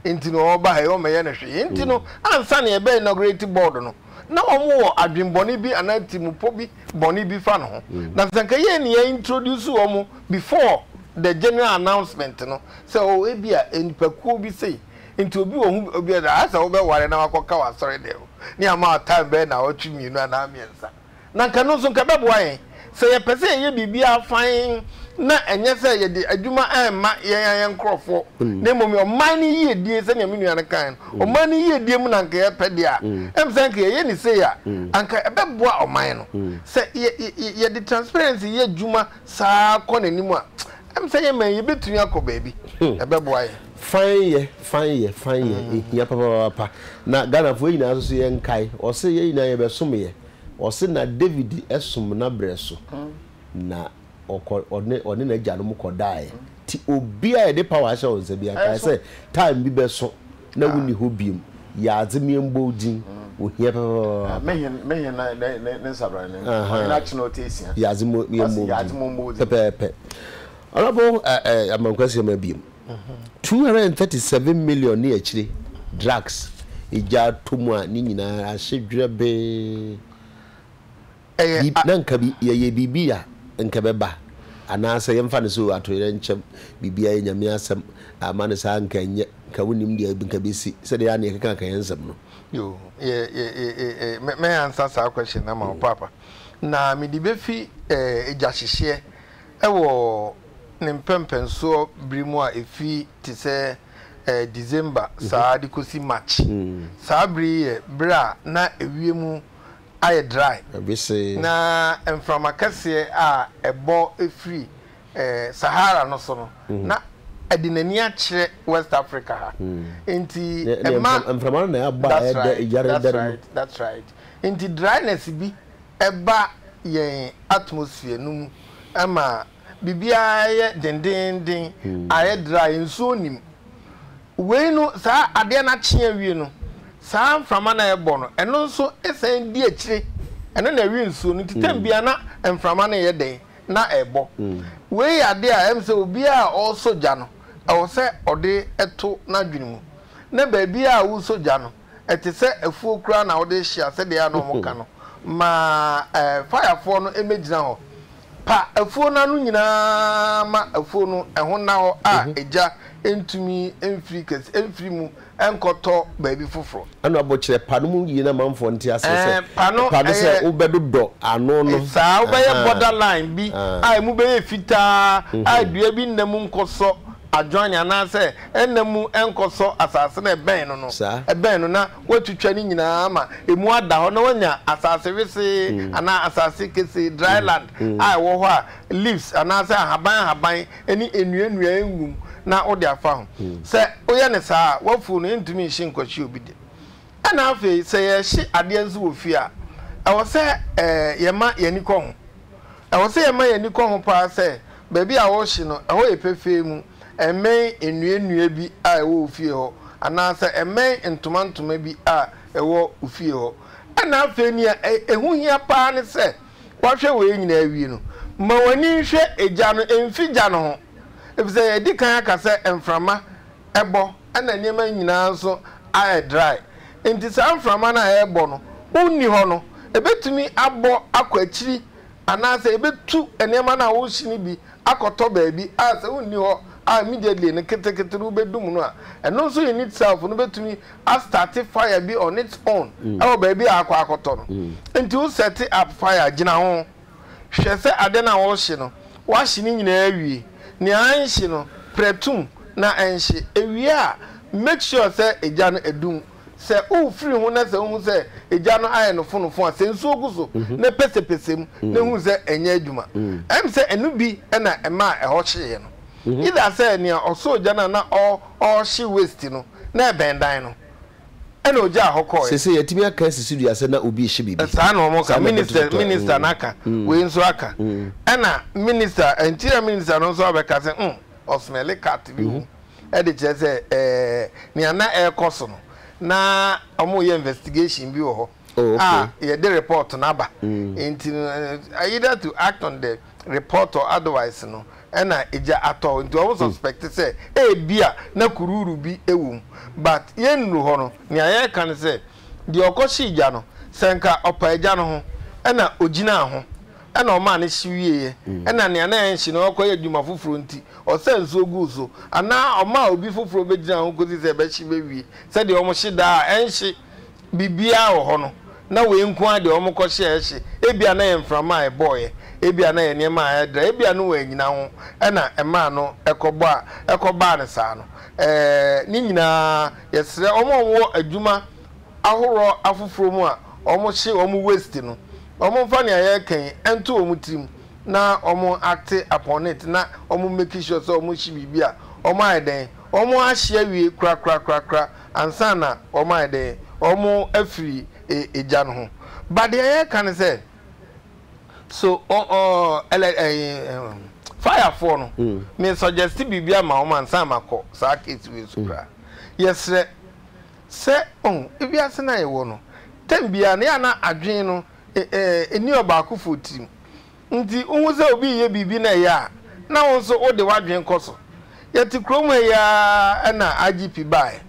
nti no ɔba ha yi ɔmmɛyɛ no hwee nti no ansa na yɛbɛ inaugurate board no na wɔn wɔ adwenbɔne bi anaa tirimupɔ bi bɔne bi fa ne ho. Na sɛ nka yɛn na yɛ introduce wɔn before the general announcement no sɛ oh ebia nnipakuo bi sei nti obi wɔ ho obi a ayɛ sɛ wobɛware na wakɔka wɔ asɔre dɛm ne ama wo time bɛyɛ naawɔtwe mmienu anaa mmiɛnsa na nka no nso nka ɛbɛboa yɛn sɛ yɛpɛ sɛ yɛyɛ biribiara fann na ɛnyɛ sɛ yɛde adwuma ɛrema yɛn ara yɛn nkorɔfoɔ na mmom ɔman no yiedie sɛdeɛ me nua no kae no ɔman no yiedie mu na anka yɛpɛ deɛ a ɛm sɛ anka yɛyɛ ne sei a anka ɛbɛboa ɔman no sɛ yɛde transparency yɛ adwuma saa kɔ n'anim a ɛm sɛ yɛn man yɛbɛtumi akɔ baabi ɛbɛboa yɛn. Fine yɛ, fine yɛ, fine yɛ, ɛhia papaapa. Na Ghanafoɔ yɛn nyinaa nso so yɛnkae, ɔse yɛn nyinaa yɛbɛsom yɛ. Ɔse na David som n'abrɛ so, na ɔkɔ ɔne ɔne n'agyanom kɔdaeɛ. Nti obi a yɛde power ahyɛ wo nsa biara, kae sɛ time bi bɛso na wonni hɔ biom. Yɛ adze ma yɛmbɔ wo dzin, ohia papaapa. Me hen me hen na ne ne ne nsabran ne ɔhene akye na ɔte esia. Yɛ adze ma yɛmbɔ wo dzin pɛpɛɛpɛ. Honourable eh, eh, Amankwasi ama biom. 237 million ne akyire drugs egya atɔ mu a ne nyinaa ahye dwerɛbee. Ɛyɛ a. Na nka bi yɛyɛ biribi a nka ɛbɛba anaasɛ yɛmfa no sɛ o atoyerɛnkyɛm biribiara yɛ Nyame asɛm amma no saa nka ɛnyɛ nka wonim deɛ nka bɛsi sɛdeɛ ɛyɛ a na yɛkeka yɛn nsɛm no. Yoo yɛ yɛ yɛ yɛ mɛ answer saa question no ama wo paapa na mede bɛfi ɛɛ egya hyehyeɛ Wɔ ne mpɛnpɛnsoɔ bere mu a ɛfiri te sɛ December saa de kɔsi March. Saa bere yi yɛ bere a na ewiem ayɛ dry, na mframa kɛseɛ a ɛbɔ firi Sahara no so no, na ɛde n'ani akyerɛ West Africa ha. Enti ɛma. Mframa no na ɛbɔ a That's right, that's right, that's right. Enti dryness bi ba. yɛn atmosphere no mu ma biribiara yɛ dendeenden, ayɛ dry, nsuo nnim. Wei no, saa adeɛ no akye awie no, saa mframa no a ɛbɔ no, ɛno nso san di akyire, ɛno na ɛwe nsuo no, nti tɛm biara na mframa no reyɛ dɛn? Na ɛrebɔ. Wei yɛ adeɛ a ɛm sɛ obiara a ɔresɔ gya no, ɛwɔ sɛ ɔde to n'adwene mu. Na baabiara a woresɔ gya no, ɛte sɛ afuo koraa na wode rehye a, sɛdeɛ a na wɔka no, ma fayafoɔ no mmɛgyina hɔ. Pa afuo no ano nyinaa ma afuo no ɛho nna hɔ a egya ntumi mfiri kɛse mfiri mu nkɔtɔ baabi foforɔ. Ɛna abokyerɛ pa no mu yie na amanfoɔ nte aseɛ sɛ Ɛɛ, pa no pa no sɛ ɛyɛ wobɛdodɔ ano no saa, wobɛyɛ ahaa border line bi a emu bɛyɛ fitaa a dua bi nna mu nkɔsɔ adjoining anaasɛ ɛnna mu nkɔsɔ asase no a ɛbɛn no no, Saa. ɛbɛn no na woatwitwa ne nyinaa ama emu ada hɔ na woanya asase wesee anaa asase kesee, dry land, a ɛwɔ hɔ a leaves anaasɛ ahaban ahaban ne nnua nnua ngu mu na wode afa ho. Sɛ woyɛ no saa a, w'afuw no ntumi nhye nkɔhye obi de. Ɛnna afei sɛ yɛrehye adeɛ nso wɔ fie a, ɛwɔ sɛ yɛma yɛn ani kɔ ho. Ɛwɔ sɛ yɛma yɛn ani kɔ ho paa sɛ baabi a worehye no, ɛhɔ yɛ pefee mu, ɛmmɛn nnuannua bi a ɛwɔ wo fie hɔ, anaasɛ ɛmmɛn ntoma ntoma bi a ɛwɔ wo fie hɔ. Ɛnna afei nea ɛho hia paa ne sɛ, woahwɛ wei nyinaa awie no, ma w'ani nhwɛ egya no, mfi gya no ho, efisɛ yɛadi kan aka sɛ mframa bɔ na nneɛma nyinaa nso ayɛ dry. Enti saa mframa no a ɛrebɔ no, wonni hɔ no, ebetumi abɔ akɔ akyiri anaasɛ ebetu nneɛma no a wohye no bi akɔtɔ baabi a sɛ wonni hɔ a immediately no ketekete no wobedum no a, ɛno nso in itself no betumi astarte fire bi on its own wɔ baabi a akɔ akɔtɔ no. Enti wo sɛte up fire a, gyina ho. Hwɛ sɛ ade no a worehye no, woahye ne nyinaa awie. Nea anhye no, prɛ tom na ɛnhye. Ewie a, make sure sɛ egya no adum. Sɛ worefiri ho na sɛ wohu sɛ egya no ayɛ nofonofo a, sɛ nsuo gu so na pɛsɛpɛsɛ mu na hu sɛ ɛnyɛ adwuma. Ɛm sɛ ɛno bi na ɛmaa ɛhɔ hyeeɛ no. Either sɛ nea ɔsɔɔ gya no a na ɔrehye waste no, na ɛbɛn dan no. Ɛna ogyaa hɔ kɔeɛ. Seesei yɛatumi aka asi so dua sɛ na obi rehye biribi. Saa na wɔka. Saa na Minister, ɛbɛtototoa. minister no aka. Wei nso aka. Ɛna minister, interior minister no nso abɛka sɛ, hmm, ɔsmɛle cat bi wɔ mu. Ɛde kyerɛ sɛ ɛɛ nea na ɛrekɔ so no, na wɔreyɛ investigation bi wɔ hɔ. Oh, okay. A yɛde report no aba. Nti no, either to act on the report or otherwise no, ɛna egya atɔ hɔ nti wɔn suspect sɛ ebia na kuruuru bi wɔ mu but yɛnnuru hɔ no nea yɛreka ne sɛ deɛ ɔkɔhyee gya no sɛ nka ɔpaa gya no ho ɛna ogyinaa ho ɛna ɔmaa no hye wieɛ ɛna nea na ɛnhye no ɔkɔyɛ adwuma foforɔ nti ɔsaa nsuo guu so anaa ɔmaa obi foforɔ bɛgyinaa ho kɔsi sɛ ɛbɛhye bɛwie sɛdeɛ wɔhye daa a ɛnhye biribiara wɔ hɔ no, na wei nko ara deɛ wɔkɔhyɛɛ hye, ebia na ɛyɛ mframa a ɛbɔeɛ, ebia na ɛyɛ nneɛma a ɛredra, ebia na wɔannyina ho na ɛmaa no kɔbɔ a ɛkɔbaa no saa no. Ɛɛ, ne nyinaa, yɛsrɛ wɔn a wɔwɔ adwuma ahoroɔ afoforɔ mu a wɔhye wɔn waste no, wɔmfa nea yɛreka yi nto wɔn tirim na wɔn act upon it na wɔn make sure sɛ wɔhye biribi a, wɔayɛ dɛn? Wɔahye awie korakorakorakora ansa na wɔayɛ dɛn? Wɔafiri egya no ho. But deɛ yɛreka ne sɛ, so ɔ ɔ ɛlɛ ɛɛ firefoɔ no, me suggest biribi ama wɔn ansa na makɔ saa case wei so koraa. Yɛsrɛ sɛ ɔho ewiase no a yɛwɔ no, term biara no yɛ a na adwene no ɛɛ ɛnni ɔbaakofoɔ tirim. Nti wohu sɛ obi reyɛ biribi na ɛyɛ a, na wo nso wode w'adwene kɔ so. Yɛte kurom ha yi ara na IGP baeɛ.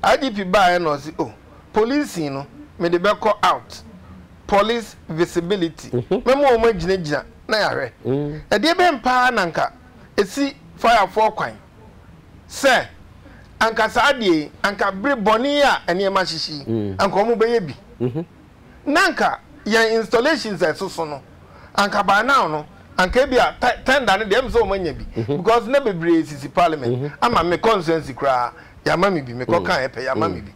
IGP baeɛ na ɔse oh, policing no mede bɛkɔ out, police visibility, mɛma wɔn agyinagyina na yɛahwɛ. Ɛdeɛ bɛn paa na anka ɛsi firefoɔ kwan sɛ anka saa adeɛ yi, anka bere bɔne yi a nneɛma ahyehye yi, anka wɔbɛyɛ bi. Na anka yɛn installations a ɛsoso no, anka by now no, anka ebi a tender no deɛ ɛm sɛ wɔn anya bi mhm. because na bebree sisi parliament mhm. ama me constituency koraa yɛama me bi mekɔ mhm. kan ɛpɛ yɛama me bi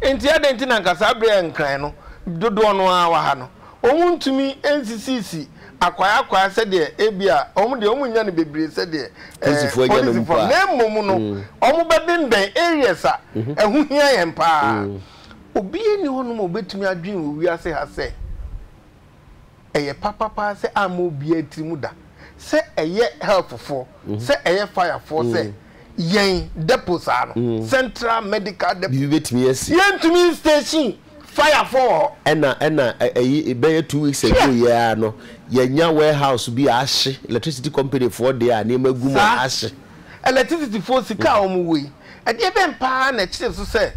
nti adɛn nti na anka saa berɛ nkran no dodoɔ no ara wɔ ha no wɔn ntumi nsisisi akwae akwae sɛdeɛ ebi a wɔn deɛ wɔn nya no bebree sɛdeɛ ɛɛ polisifoɔ na mmom no wɔn bɛbɛnbɛn areas a ɛho hia yɛn paa. Obiara nni hɔnom a obetumi adwene wɔ wiase ha sɛ Ɛyɛ papa paa sɛ amma obiara tiri mu da sɛ ɛyɛ health foɔ, sɛ ɛyɛ fire foɔ sɛ yɛn depot saa no, central medical depot, Biribi bɛtumi asi. yɛntumi nstation fire foɔ wɔ hɔ. Ɛna ɛna ɛyi bɛyɛ 2 weeks ago Hwɛ! yi ara no, yɛanya warehouse bi a ahye, electricity company foɔ deɛ a nneɛma gu mu a Saa ahye. electricity foɔ sika a wɔn wɔ yi, ɛdeɛ bɛn paa na ɛkyere so sɛ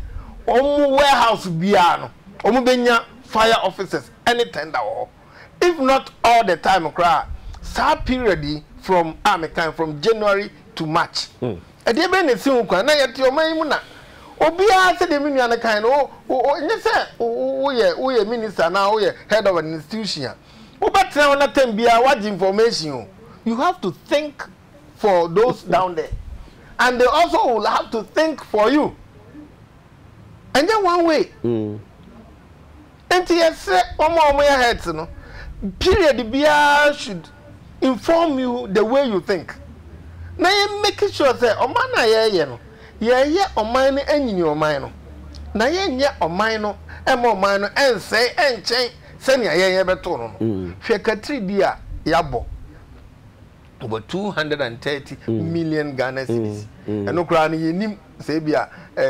wɔn warehouse biara no wɔn bɛnya fire officers ne tender wɔ hɔ if not all the time koraa a, saa period yi from a mekan from January to March ɛdeɛ bɛn na ɛsi ho kwan na yɛte ɔman yi mu na obiara sɛdeɛ me nua no kan no wo wo nyɛ sɛ woyɛ woyɛ minister anaa woyɛ head of an institution a wobɛtena hɔ na term biara woagye information o, you have to think for those down there and they also will have to think for you, ɛnyɛ one way. Enti yɛsrɛ wɔn a wɔyɛ heads no, period biara should inform you the way you think. Na yɛ make sure sɛ ɔman no a yɛreyɛ no, yɛreyɛ ɔman no anyini ɔman no, na yɛnyɛ ɔman no mma ɔman no ɛnsɛe ɛnkyɛn sɛnea yɛn yɛbɛtoo no no. Hwɛ katiridi a yɛabɔ. Over 230 million Ghana cedis. Ɛno koraa no yɛnnim sɛ ebia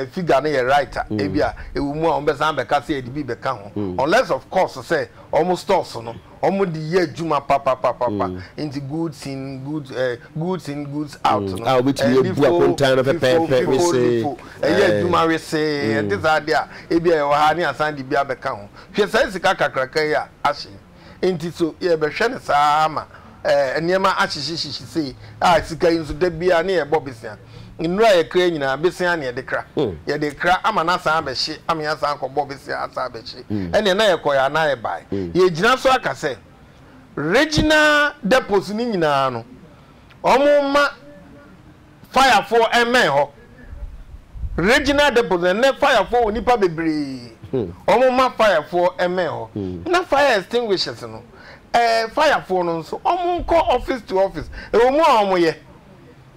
figure no yɛ right a, ebia ɛwɔ mu a wɔbɛsan abɛka sɛ yɛde bi bɛka ho. Unless of course sɛ wɔn stores no wɔde yɛ adwuma papapapapa nti goods in goods eh, goods in goods out no. A wobɛtumi abu LIFO, akontan no FIFO, pɛpɛɛpɛ FIFO, wesee. LIFO ɛyɛ adwuma wesee. Ɛnte saa deɛ a ebia yɛwɔ ha ne asan de bi abɛka ho. Hwɛ saa sika kakraka yi a ahye yi. Enti so yɛrebɛhwɛ no saa ara ma nneɛma ahyehyehyehye sei a sika yi nso da biara ne yɛrebɔ besea? Nnuru a yɛkra nyinaa, besea na yɛde kra. Yɛde rekra ama no asan abɛhye ama yɛasan akɔbɔ besea asan abɛhye. Ɛnneɛ na yɛkɔeɛ anaa yɛbaeɛ? Yɛgyina so aka sɛ regional depots no nyinaa no, wɔmma Fire foɔ mmɛn hɔ. Regional depot no ɛnɛ fire foɔ wɔ nipa bebree. Wɔn mma fire foɔ mmɛn hɔ. Na fire extinguishers no ɛɛ fire foɔ no nso wɔn nkɔ office to office. Ɛwɔ mu a wɔn yɛ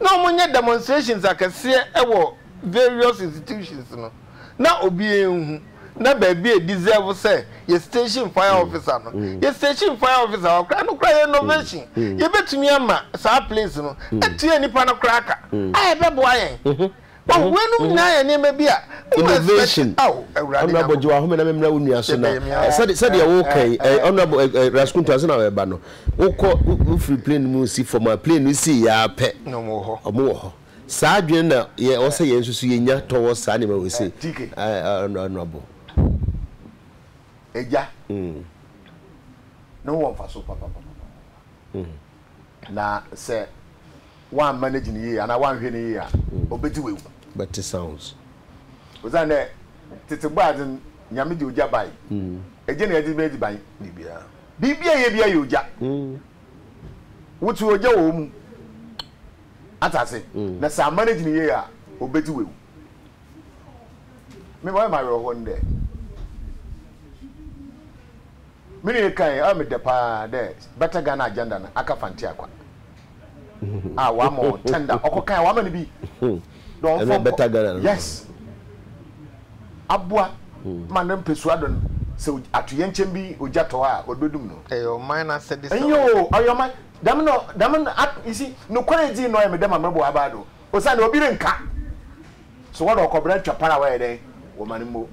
na wɔn nyɛ demonstrations akɛseɛ ɛwɔ various institutions no na obiara nhu. na baabi a deserve sɛ yɛ station fire officer no yɛ station fire officer hɔ koraa no koraa yɛ innovation yɛbɛtumi ama saa place no atua nipa no koraa ka a ɛbɛboa yɛn. Wahu, weinom nyinaa yɛ nneɛma bi a Innovation. Honorable gye w'ahome na memmra wo nua so na sɛde sɛdeɛ woka yi honorable Raskuntu ansa na wɔbɛba no wokɔ wofiri plane mu si fam a plane no sii yɛ ara pɛ Wɔn wɔ hɔ. Wɔn wɔ hɔ. Saa adwene na yɛ ɛwɔ sɛ yɛn nso so yɛnya towards saa nneɛma wei sei. TK. Honourable. Agya. Ne ho wɔ mfaso papapapapa. Na sɛ woan manage no yie anaa woanhwɛ no yie a, obedzi w'ewu. Bɛte sounds. Osiandɛ tsetse bɔadze no, Nyame dze ogya bae. Egya na yɛdze bɛyɛ edziban. Biribiara a yɛyɛ biara yɛ ogya. Wotse ogya wɔ wo mu. Ate ase? Na sɛ amma no egyina yie a, obedzi w'ewu. Me ma ɔyɛ me awerɛhow nye dɛ, me nua yi kae, ɔyɛ me dɛ paa dɛ Better Ghana Agenda no aka Fanti Akwa a ɔama hɔn tender, ɔkɔkae a ɔama no bi dɛ ɔmfa nkɔ. Yes. Aboa ma ne mpasua do no, sɛ atoyerɛnkyɛm bi ogya tɔ hɔ a, wɔdze bedum no. Ɛyɛ ɔman no asɛde sɛ Nyew, ɔyɛ. ɔyɛ ɔman. Dɛm no, dɛm no, you see, nokwar edzi no ɔyɛ me dɛ ma moroboa aber do, osiandɛ obi rennka. So wɔdze ɔkɔbra twa par a wɔyɛ dɛn wɔma no mbo?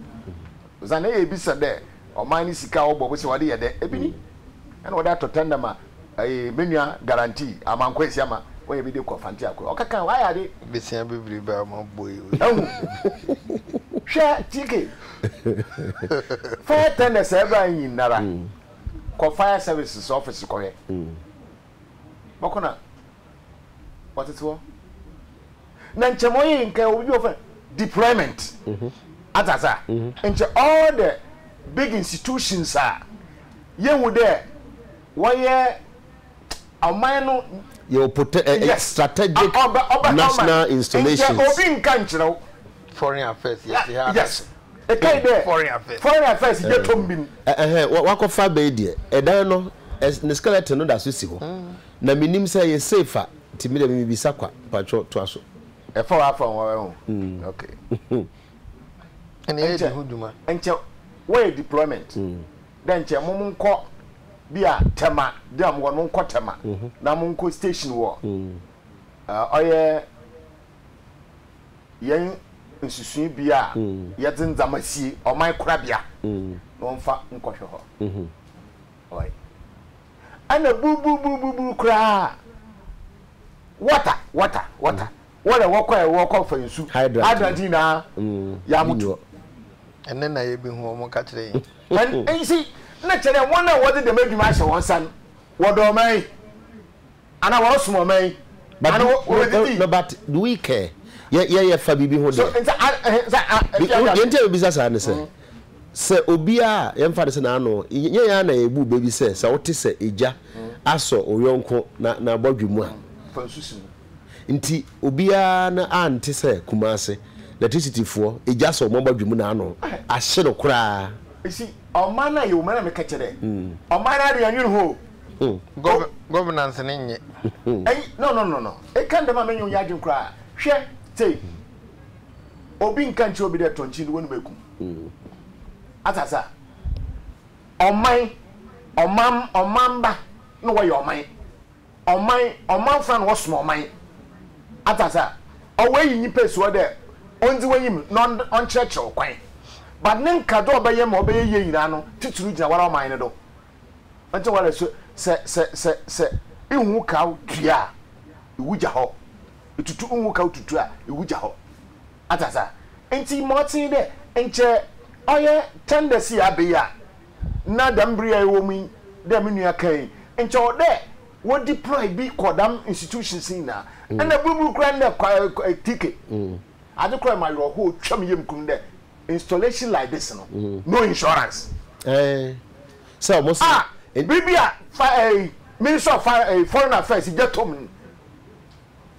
Osiandɛ eyɛ ebisa dɛ ɔman ne sika a wɔbɔ bosea wɔdze yɛ dɛ, ebi ni. Nna wɔdze atɔ tender ma ɛɛ me nua guarantee Amankwa Esiama wɔyɛ bi de kɔ Fante Akwa. Ɔkɛkã ɔayɛ ade. Besia bebrebe a mabɔ yi. Ehu. Hwɛ TK. Fire tenders a ɛbaa nyinara kɔ fire services office kɔhwɛ. Bɔkɔ na wɔtsetse hɔ. Na nkyɛ ma ɔyɛ nka obi bi wɔfrɛ deployment. Atse ase a? Nkyɛ all the big institutions a yehu dɛ wɔyɛ ɔman no. Yɛwɔ pote ɛ ɛ Yes. strategic Ɔbɛ ɔbɛ national ɔman. installations. Nkyɛ obi nka nkyerɛ wo. Foreign affairs yɛte ha. Yes. Ɛkae dɛ Foreign affairs. Foreign affairs gye tom bi no. Ɛhɛn, wakɔfa abɛ yi deɛ, ɛdan no, ne skeleton no da so si hɔ. Na mennim sɛ ɛyɛ safe a, nti me deɛ mebisa kwa. Mpakyɛw, toa so. Ɛfa w'afa ho ɛho. Okay. Ɛna yɛdi ho dwuma. Nkyɛ wɔyɛ deployment. Dɛ nkyɛ mo nkɔ. Bi a Tema de a mowɔ no, monkɔ Tema na monkɔ station wɔ ɔyɛ yɛn nsusui bea a yɛdze ndzɛmba sie, ɔman korabea, na wɔmfa nkɔhwɛ hɔ. Ɔe. Ɛna buruburuburuburuburu koraa, water, water, water. Wɔdɛ wɔkɔ ɛ wɔkɔ fa nsu. Hydrant nyinaa yɛamotu. Ɛnɛ na yɛbɛhu wɔn ka kyerɛ yɛn. And you see, na kyerɛ dɛ wɔn a wɔdze dɛm adwuma ahyɛ wɔn nsa no, wɔdɔ ɔman yi anaa wɔrosom ɔman yi anaa wɔbɛdidi. No, but do we care? Yɛ yɛ yɛ fa biribi ho dɛ. So nsa a nsa a. Deɛ nti a mebisa saa ne sɛ, sɛ obiara a yɛmfa no sɛ n'ano nyɛ yɛn ara na yɛbu bɛ bi sɛ sɛ wote sɛ egya asɔ wo yɔnko na n'abɔdwe mu a. Fa nsu si mu. Nti obiara no ante sɛ Kumase electricity foɔ egya sɔ wɔn abɔdwe mu na ano ahye no koraa. You see, ɔman no a yɛwɔ mu na meka kyerɛ dɛ ɔman no ade yɛnwene ho o. Governance no nyɛ. Ɛyi no no no no eka dɛm a menye wo nyɛ adwen koraa. Hwɛ tsei, obi nka nkyerɛ obi dɛ tɔ nkyen de w'enum ekum. Atse ase a? Ɔman, ɔman, ɔmamba na wɔyɛ ɔman. Ɔman, ɔmanfo na wɔsom ɔman. Atse ase a? Ɔwɔ eyi nyimpa esi hɔ dɛ ondzi w'enyim na ɔnkyerɛkyerɛ wo kwan. But ne nkã dɛ ɔbɛyɛ ma ɔbɛyɛ yie nyina no tsitsir gyina woara ɔman no do. Ntsi woara so sɛ sɛ sɛ sɛ ihu wo kaw tua a, iwu gya hɔ. Itutu ihu wo kaw tutu a, iwu gya hɔ. Atse ase a? Ntsi ma ɔtse nye dɛ nkyɛ ɔyɛ tenders yi aber yi a na dɛm ber yi a yɛwɔ mu yi, dɛ mo nua kãe yi, nkyɛ ɔwɔ dɛ wɔ deploy bi kɔ dɛm institutions yi nyina. Nna burbur koraa ndɛ kwa TK, adze kor a ɔma awerɛhow twa me yamu kun dɛ installation like this no, no insurance. Ɛɛ, sɛ ɔmo se. Ah, biribi a fa ɛɛ Ministry of Foreign Affairs gye tom no,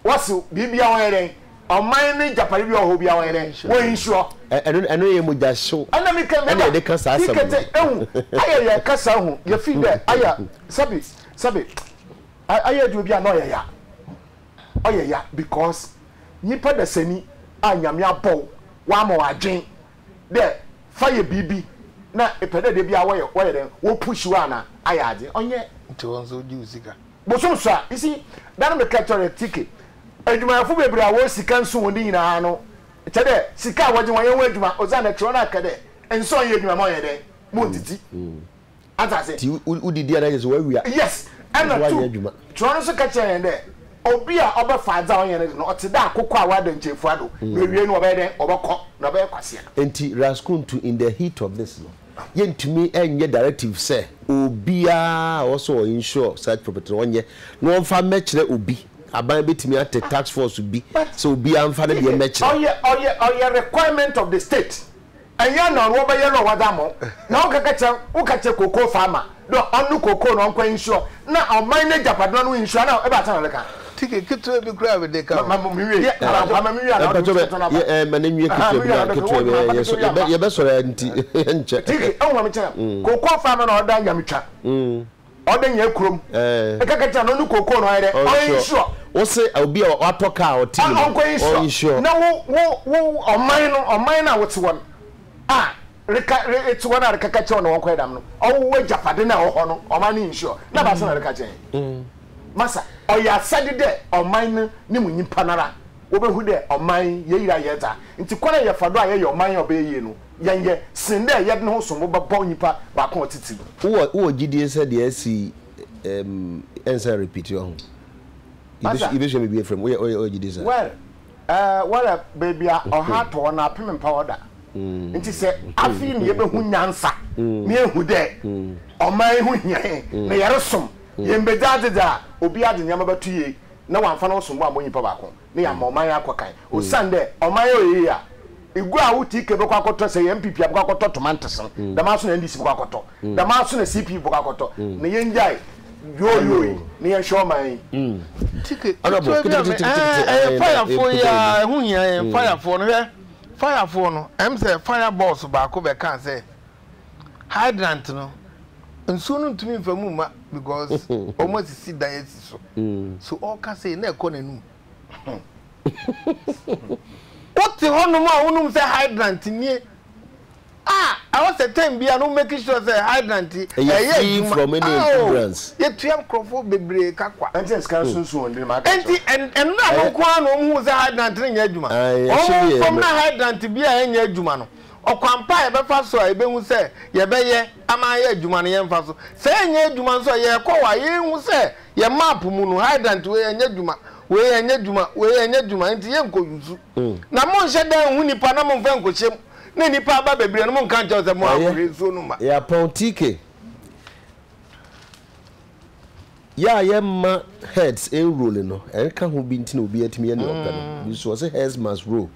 Wɔse biribia wɔnyɛ dɛn? Ɔman no gyapade bi wɔ hɔ bia wɔnyɛ dɛn? Wɔ insure. Ɛno ɛno yɛ mogya hyew Ɛna mi ka ɛna yɛde ka saa asɛm no. Kete ehu ayɛ yɛ kasa hu yɛ fi dɛ ayɛ sɛbi sɛbi ayɛ adwuma bi a na ɔyɛ ya ɔyɛ ya because nyimpa dasani a Nyame abɔ wo wama wo adwen dɛ fa yɛ biribi na epɛ dɛ da biara wɔyɛ wɔyɛ dɛn wɔ push wo ana ayɛ adze ɔnnyɛ. Nti wɔn nso wogye wo sika. Bosom so a, you see, da no meka kyerɛ TK, edwumayɛfo beberee a wɔwɔ sika nso hɔn de nyina no, kyerɛ dɛ sika a wɔgye wɔnnyɛ ho edwuma, osiandɛ kyerɛw no aka dɛ nsa ɔnnyɛ edwuma ma ɔnyɛ dɛn, ma onntsitsi. Atse ase? Ntsi wodidi a na kyerɛ sɛ woawia. Yes, Nso ɛna woanyɛ tu, adwuma. kyerɛw no so ka kyerɛ hɛn dɛ obi a ɔbɛfa adze a ɔnnyɛ ne dze no, ɔtse dɛ akokɔ a ɔada nkyɛnfua do, na ewiei no ɔbɛyɛ dɛn? Ɔbɔkɔ, na ɔbɛyɛ kwasea. Ntsi Raskuntu in the heat of this no, Yɛntumi nyɛ directive sɛ obiara a ɔwɔ sɛ ɔ insure such property no ɔnyɛ na ɔmfa mmɛkyerɛ obi. Aban bɛtumi ate task force bi sɛ obiara mfa ne deɛ mmɛkyerɛ. Ɔyɛ ɔyɛ ɔyɛ requirement of the state. Ɛnyɛ na wɔbɛyɛ na wɔdze ama wo. Na wo kaka kyerɛ wo ka kyerɛ cocoa farmer dɛ ɔno cocoa no ɔnkɔ insure na ɔman n'agyapade no ɔno insure na ebɛn asɛm na ɔreka? Ticket ketewa bi koraa mede ka ho. Ma ma me wie. Ma ma me wie ana ɔde ketewa no aba. Ɛ ma ne nwie ketewa bi na ketewa bi yɛ so yɛbɛ yɛbɛsɔre a nti nkyɛ. Tiki ehu ma me kyerɛ. Koko fa no na ɔda nyametwa. Ɔda nya kurom. Ɛka ka kyerɛ no ne koko no ɔyɛ dɛ ɔyɛ insure. Wose obi a watɔ kaa ɔte mu no ɔnkɔ insure. Na wo wo wo ɔman no ɔman no a wote hɔ no a reka re te hɔ no a rekaka kyerɛ wɔn na wɔnkɔyɛ dam no ɔwo w'agyapade no a ɛwɔ hɔ no ɔman no insure na baasa na reka kyerɛ yɛn. Masa, ɔyɛ asɛdze dɛ ɔman no ne mu nyimpa noara wobehu dɛ ɔman yi yeyera yɛ dza ntsi kwan a yɛfa do a yɛyɛ ɔman yi a ɔbɛyɛ yie no yɛnyɛ sen dɛ yɛdze no ho sombo bɛbɔ nyimpa baako a ɔtse tsir. Wowɔ wowɔ gyidie sɛ deɛ asi ɛɛm ɛnsan repeat wahu? Masa. Yɛbɛsua biribi afiri mu, woyɛ woyɛ wowɔ gyidie saa? Well, eh, well beebi a ɔha atɔ hɔ no apem mpa hɔ da. Ntsi sɛ afei na yɛbɛhu nyansa na yehu dɛ ɔman yi ho hia hɛn na yɛrosom Yemmbedzi adze dze a obiara dze ndzɛmba bɛto yie na ɔammfa no ho sombo ammɔ nyimpa baako na yɛama ɔman yi akɔ kan. Osiandɛ ɔman yi ɔyɛ yie a, egua a wo TK bɔkɔ akɔtɔ, sɛ yɛ NPP a bɔkɔ akɔtɔ tomantes no, dɛm ara so na NDC bɔkɔ akɔtɔ, dɛm ara so na CPP bɔkɔ akɔtɔ. Na yengyae yooyoo yi na yɛnhwɛ ɔman yi. TK, ketewa bi a me, ɛɛ, ɛyɛ firefoɔ yi ara, ɛho hia yɛn, firefoɔ no, hwɛ, firefoɔ no, ɛm sɛ fire boss baako bɛkaa sɛ, Hydrant no nsuo no ntumi nfa mu mma because wɔn asisi dan asi so. So ɔka sei na ɛkɔ n'anum. Wote hɔnom a wonom sɛ hydrant nie. Ah! Ɛwɔ sɛ time biara no wo make sure sɛ hydrant yi Ɛyɛ ɛyɛ free adwuma. from any Ao! encumbrance. Yɛtua nkurɔfoɔ bebree ka kwa. Ɛnti na sika no sunsun wɔn de ma aka Ɛnti kyerɛ. ɛnora no Ɛyɛ nko ara na wɔn huu sɛ hydrant no nyɛ adwuma. Ae, ɛhyɛ Wɔn yɛ fam no. na hydrant bi a ɛnyɛ adwuma no, ɔkwan pa a yɛbɛfa so a yɛbɛhu sɛ yɛbɛyɛ ama ayɛ adwuma no yɛmfa so. Sɛ ɛnyɛ adwuma nso a, yɛkɔ hɔ a yɛhu sɛ yɛn map mu no hydrant wei ɛnyɛ adwuma, wei ɛnyɛ adwuma, wei ɛnyɛ adwuma, nti yɛnkɔ use. Na monhyɛ da nhu nipa na momfa nkɔhyɛ mu. Na nnipa aba bebree no, monka nkyerɛ wɔn sɛ, Mo Ɛyɛ, akɔhwɛ nsuo no mma. yɛapɔn TK. Yɛ a yɛmma heads nrole no, ɛnka ho bi nti na obiara tumi yɛ nea ɔpɛ no. Bi nso wɔse heads must roll.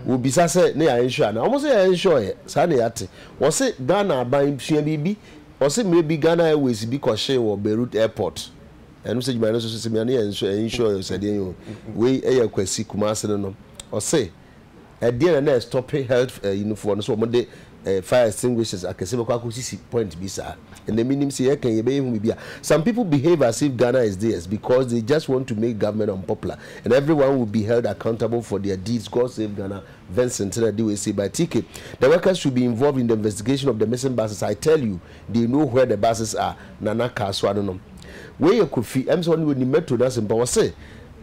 Wɔbisa sɛ ne yɛ ensure anaa? Wɔn se yɛ ensure yɛ, saa na yɛate. Wɔse Ghana aban sua biribi. Wɔse mmerɛ bi Ghana Airways bi kɔhyee wɔ Beirut airport. Ɛno sɛ dwuma no nso so sɛ ne yɛ ensure yɛ sɛ deɛn o. Wei yɛ Kwasi, Kumasi no no. Ɔse. Ɛdeɛn na na ɛstɔpe health ɛyi no foɔ no sɛ wɔn de fire extinguishers akɛseɛ bɛkɔ akɔsisi point bi saa? Ɛnɛ menim sɛ yɛka yi yɛbɛyɛ hu biribi a some people behave as if Ghana is theirs because they just want to make government unpopular and everyone will be held accountable for their deeds God save Ghana Vincent na ɛde wei sei by TK the workers should be involved in the investigation of the missing buses I tell you they know where the buses are Nana Kasoa no no wei yɛ Kofi ɛm sɛ ɔne ɔnim metro no asɛm pa ɔse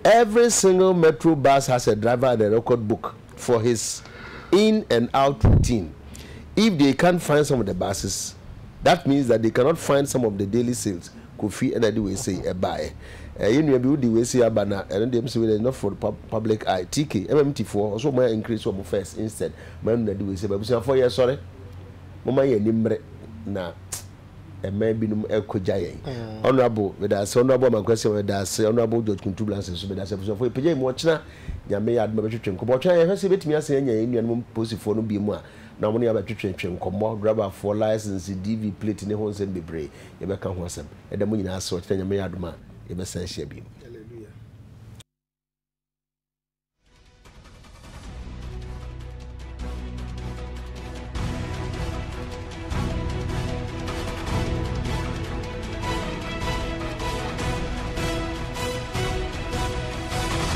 Every single metro bus has a driver and a record book for his in and out routine. If they can't find some of the buses, that means that they cannot find some of the daily sales. Kofi ɛna ɛde wei sei ɛbaeɛ. Yɛn nua bi wode wei sei aba na ɛno deɛ msɛ wei deɛ not for the public eye. TK, MMT foɔ ɔsɛ wɔn increase wɔn fares instead. Manu na ɛde wei sei ba. Abusuafoɔ yɛsɔre. Momma yɛn ani mmere na mmaa binom rekɔgya yɛn. Honourable, meda ase. Honourable Amankwa Asiamah, meda ase. Honourable George Kuntu Blankson nso, meda ase. Abusuafoɔ, yɛpagya yɛn mu ɔkyena. Nyame yɛ adom a yɛbɛtwetwe nkɔmmɔ. Ɔkyena yɛhwɛ sɛ yɛbɛtumi asan anya yɛn nuanom mpolisifoɔ no biom a, na wɔne yɛn abɛtwetwetwe nkɔmmɔ. Driverfoɔ, license, DV plate ne ho nsɛm bebree, yɛbɛka ho asɛm. Yɛda mo nyinaa ase. Ɔkyena Nyame yɛ adom a, yɛbɛsan ahyia biom.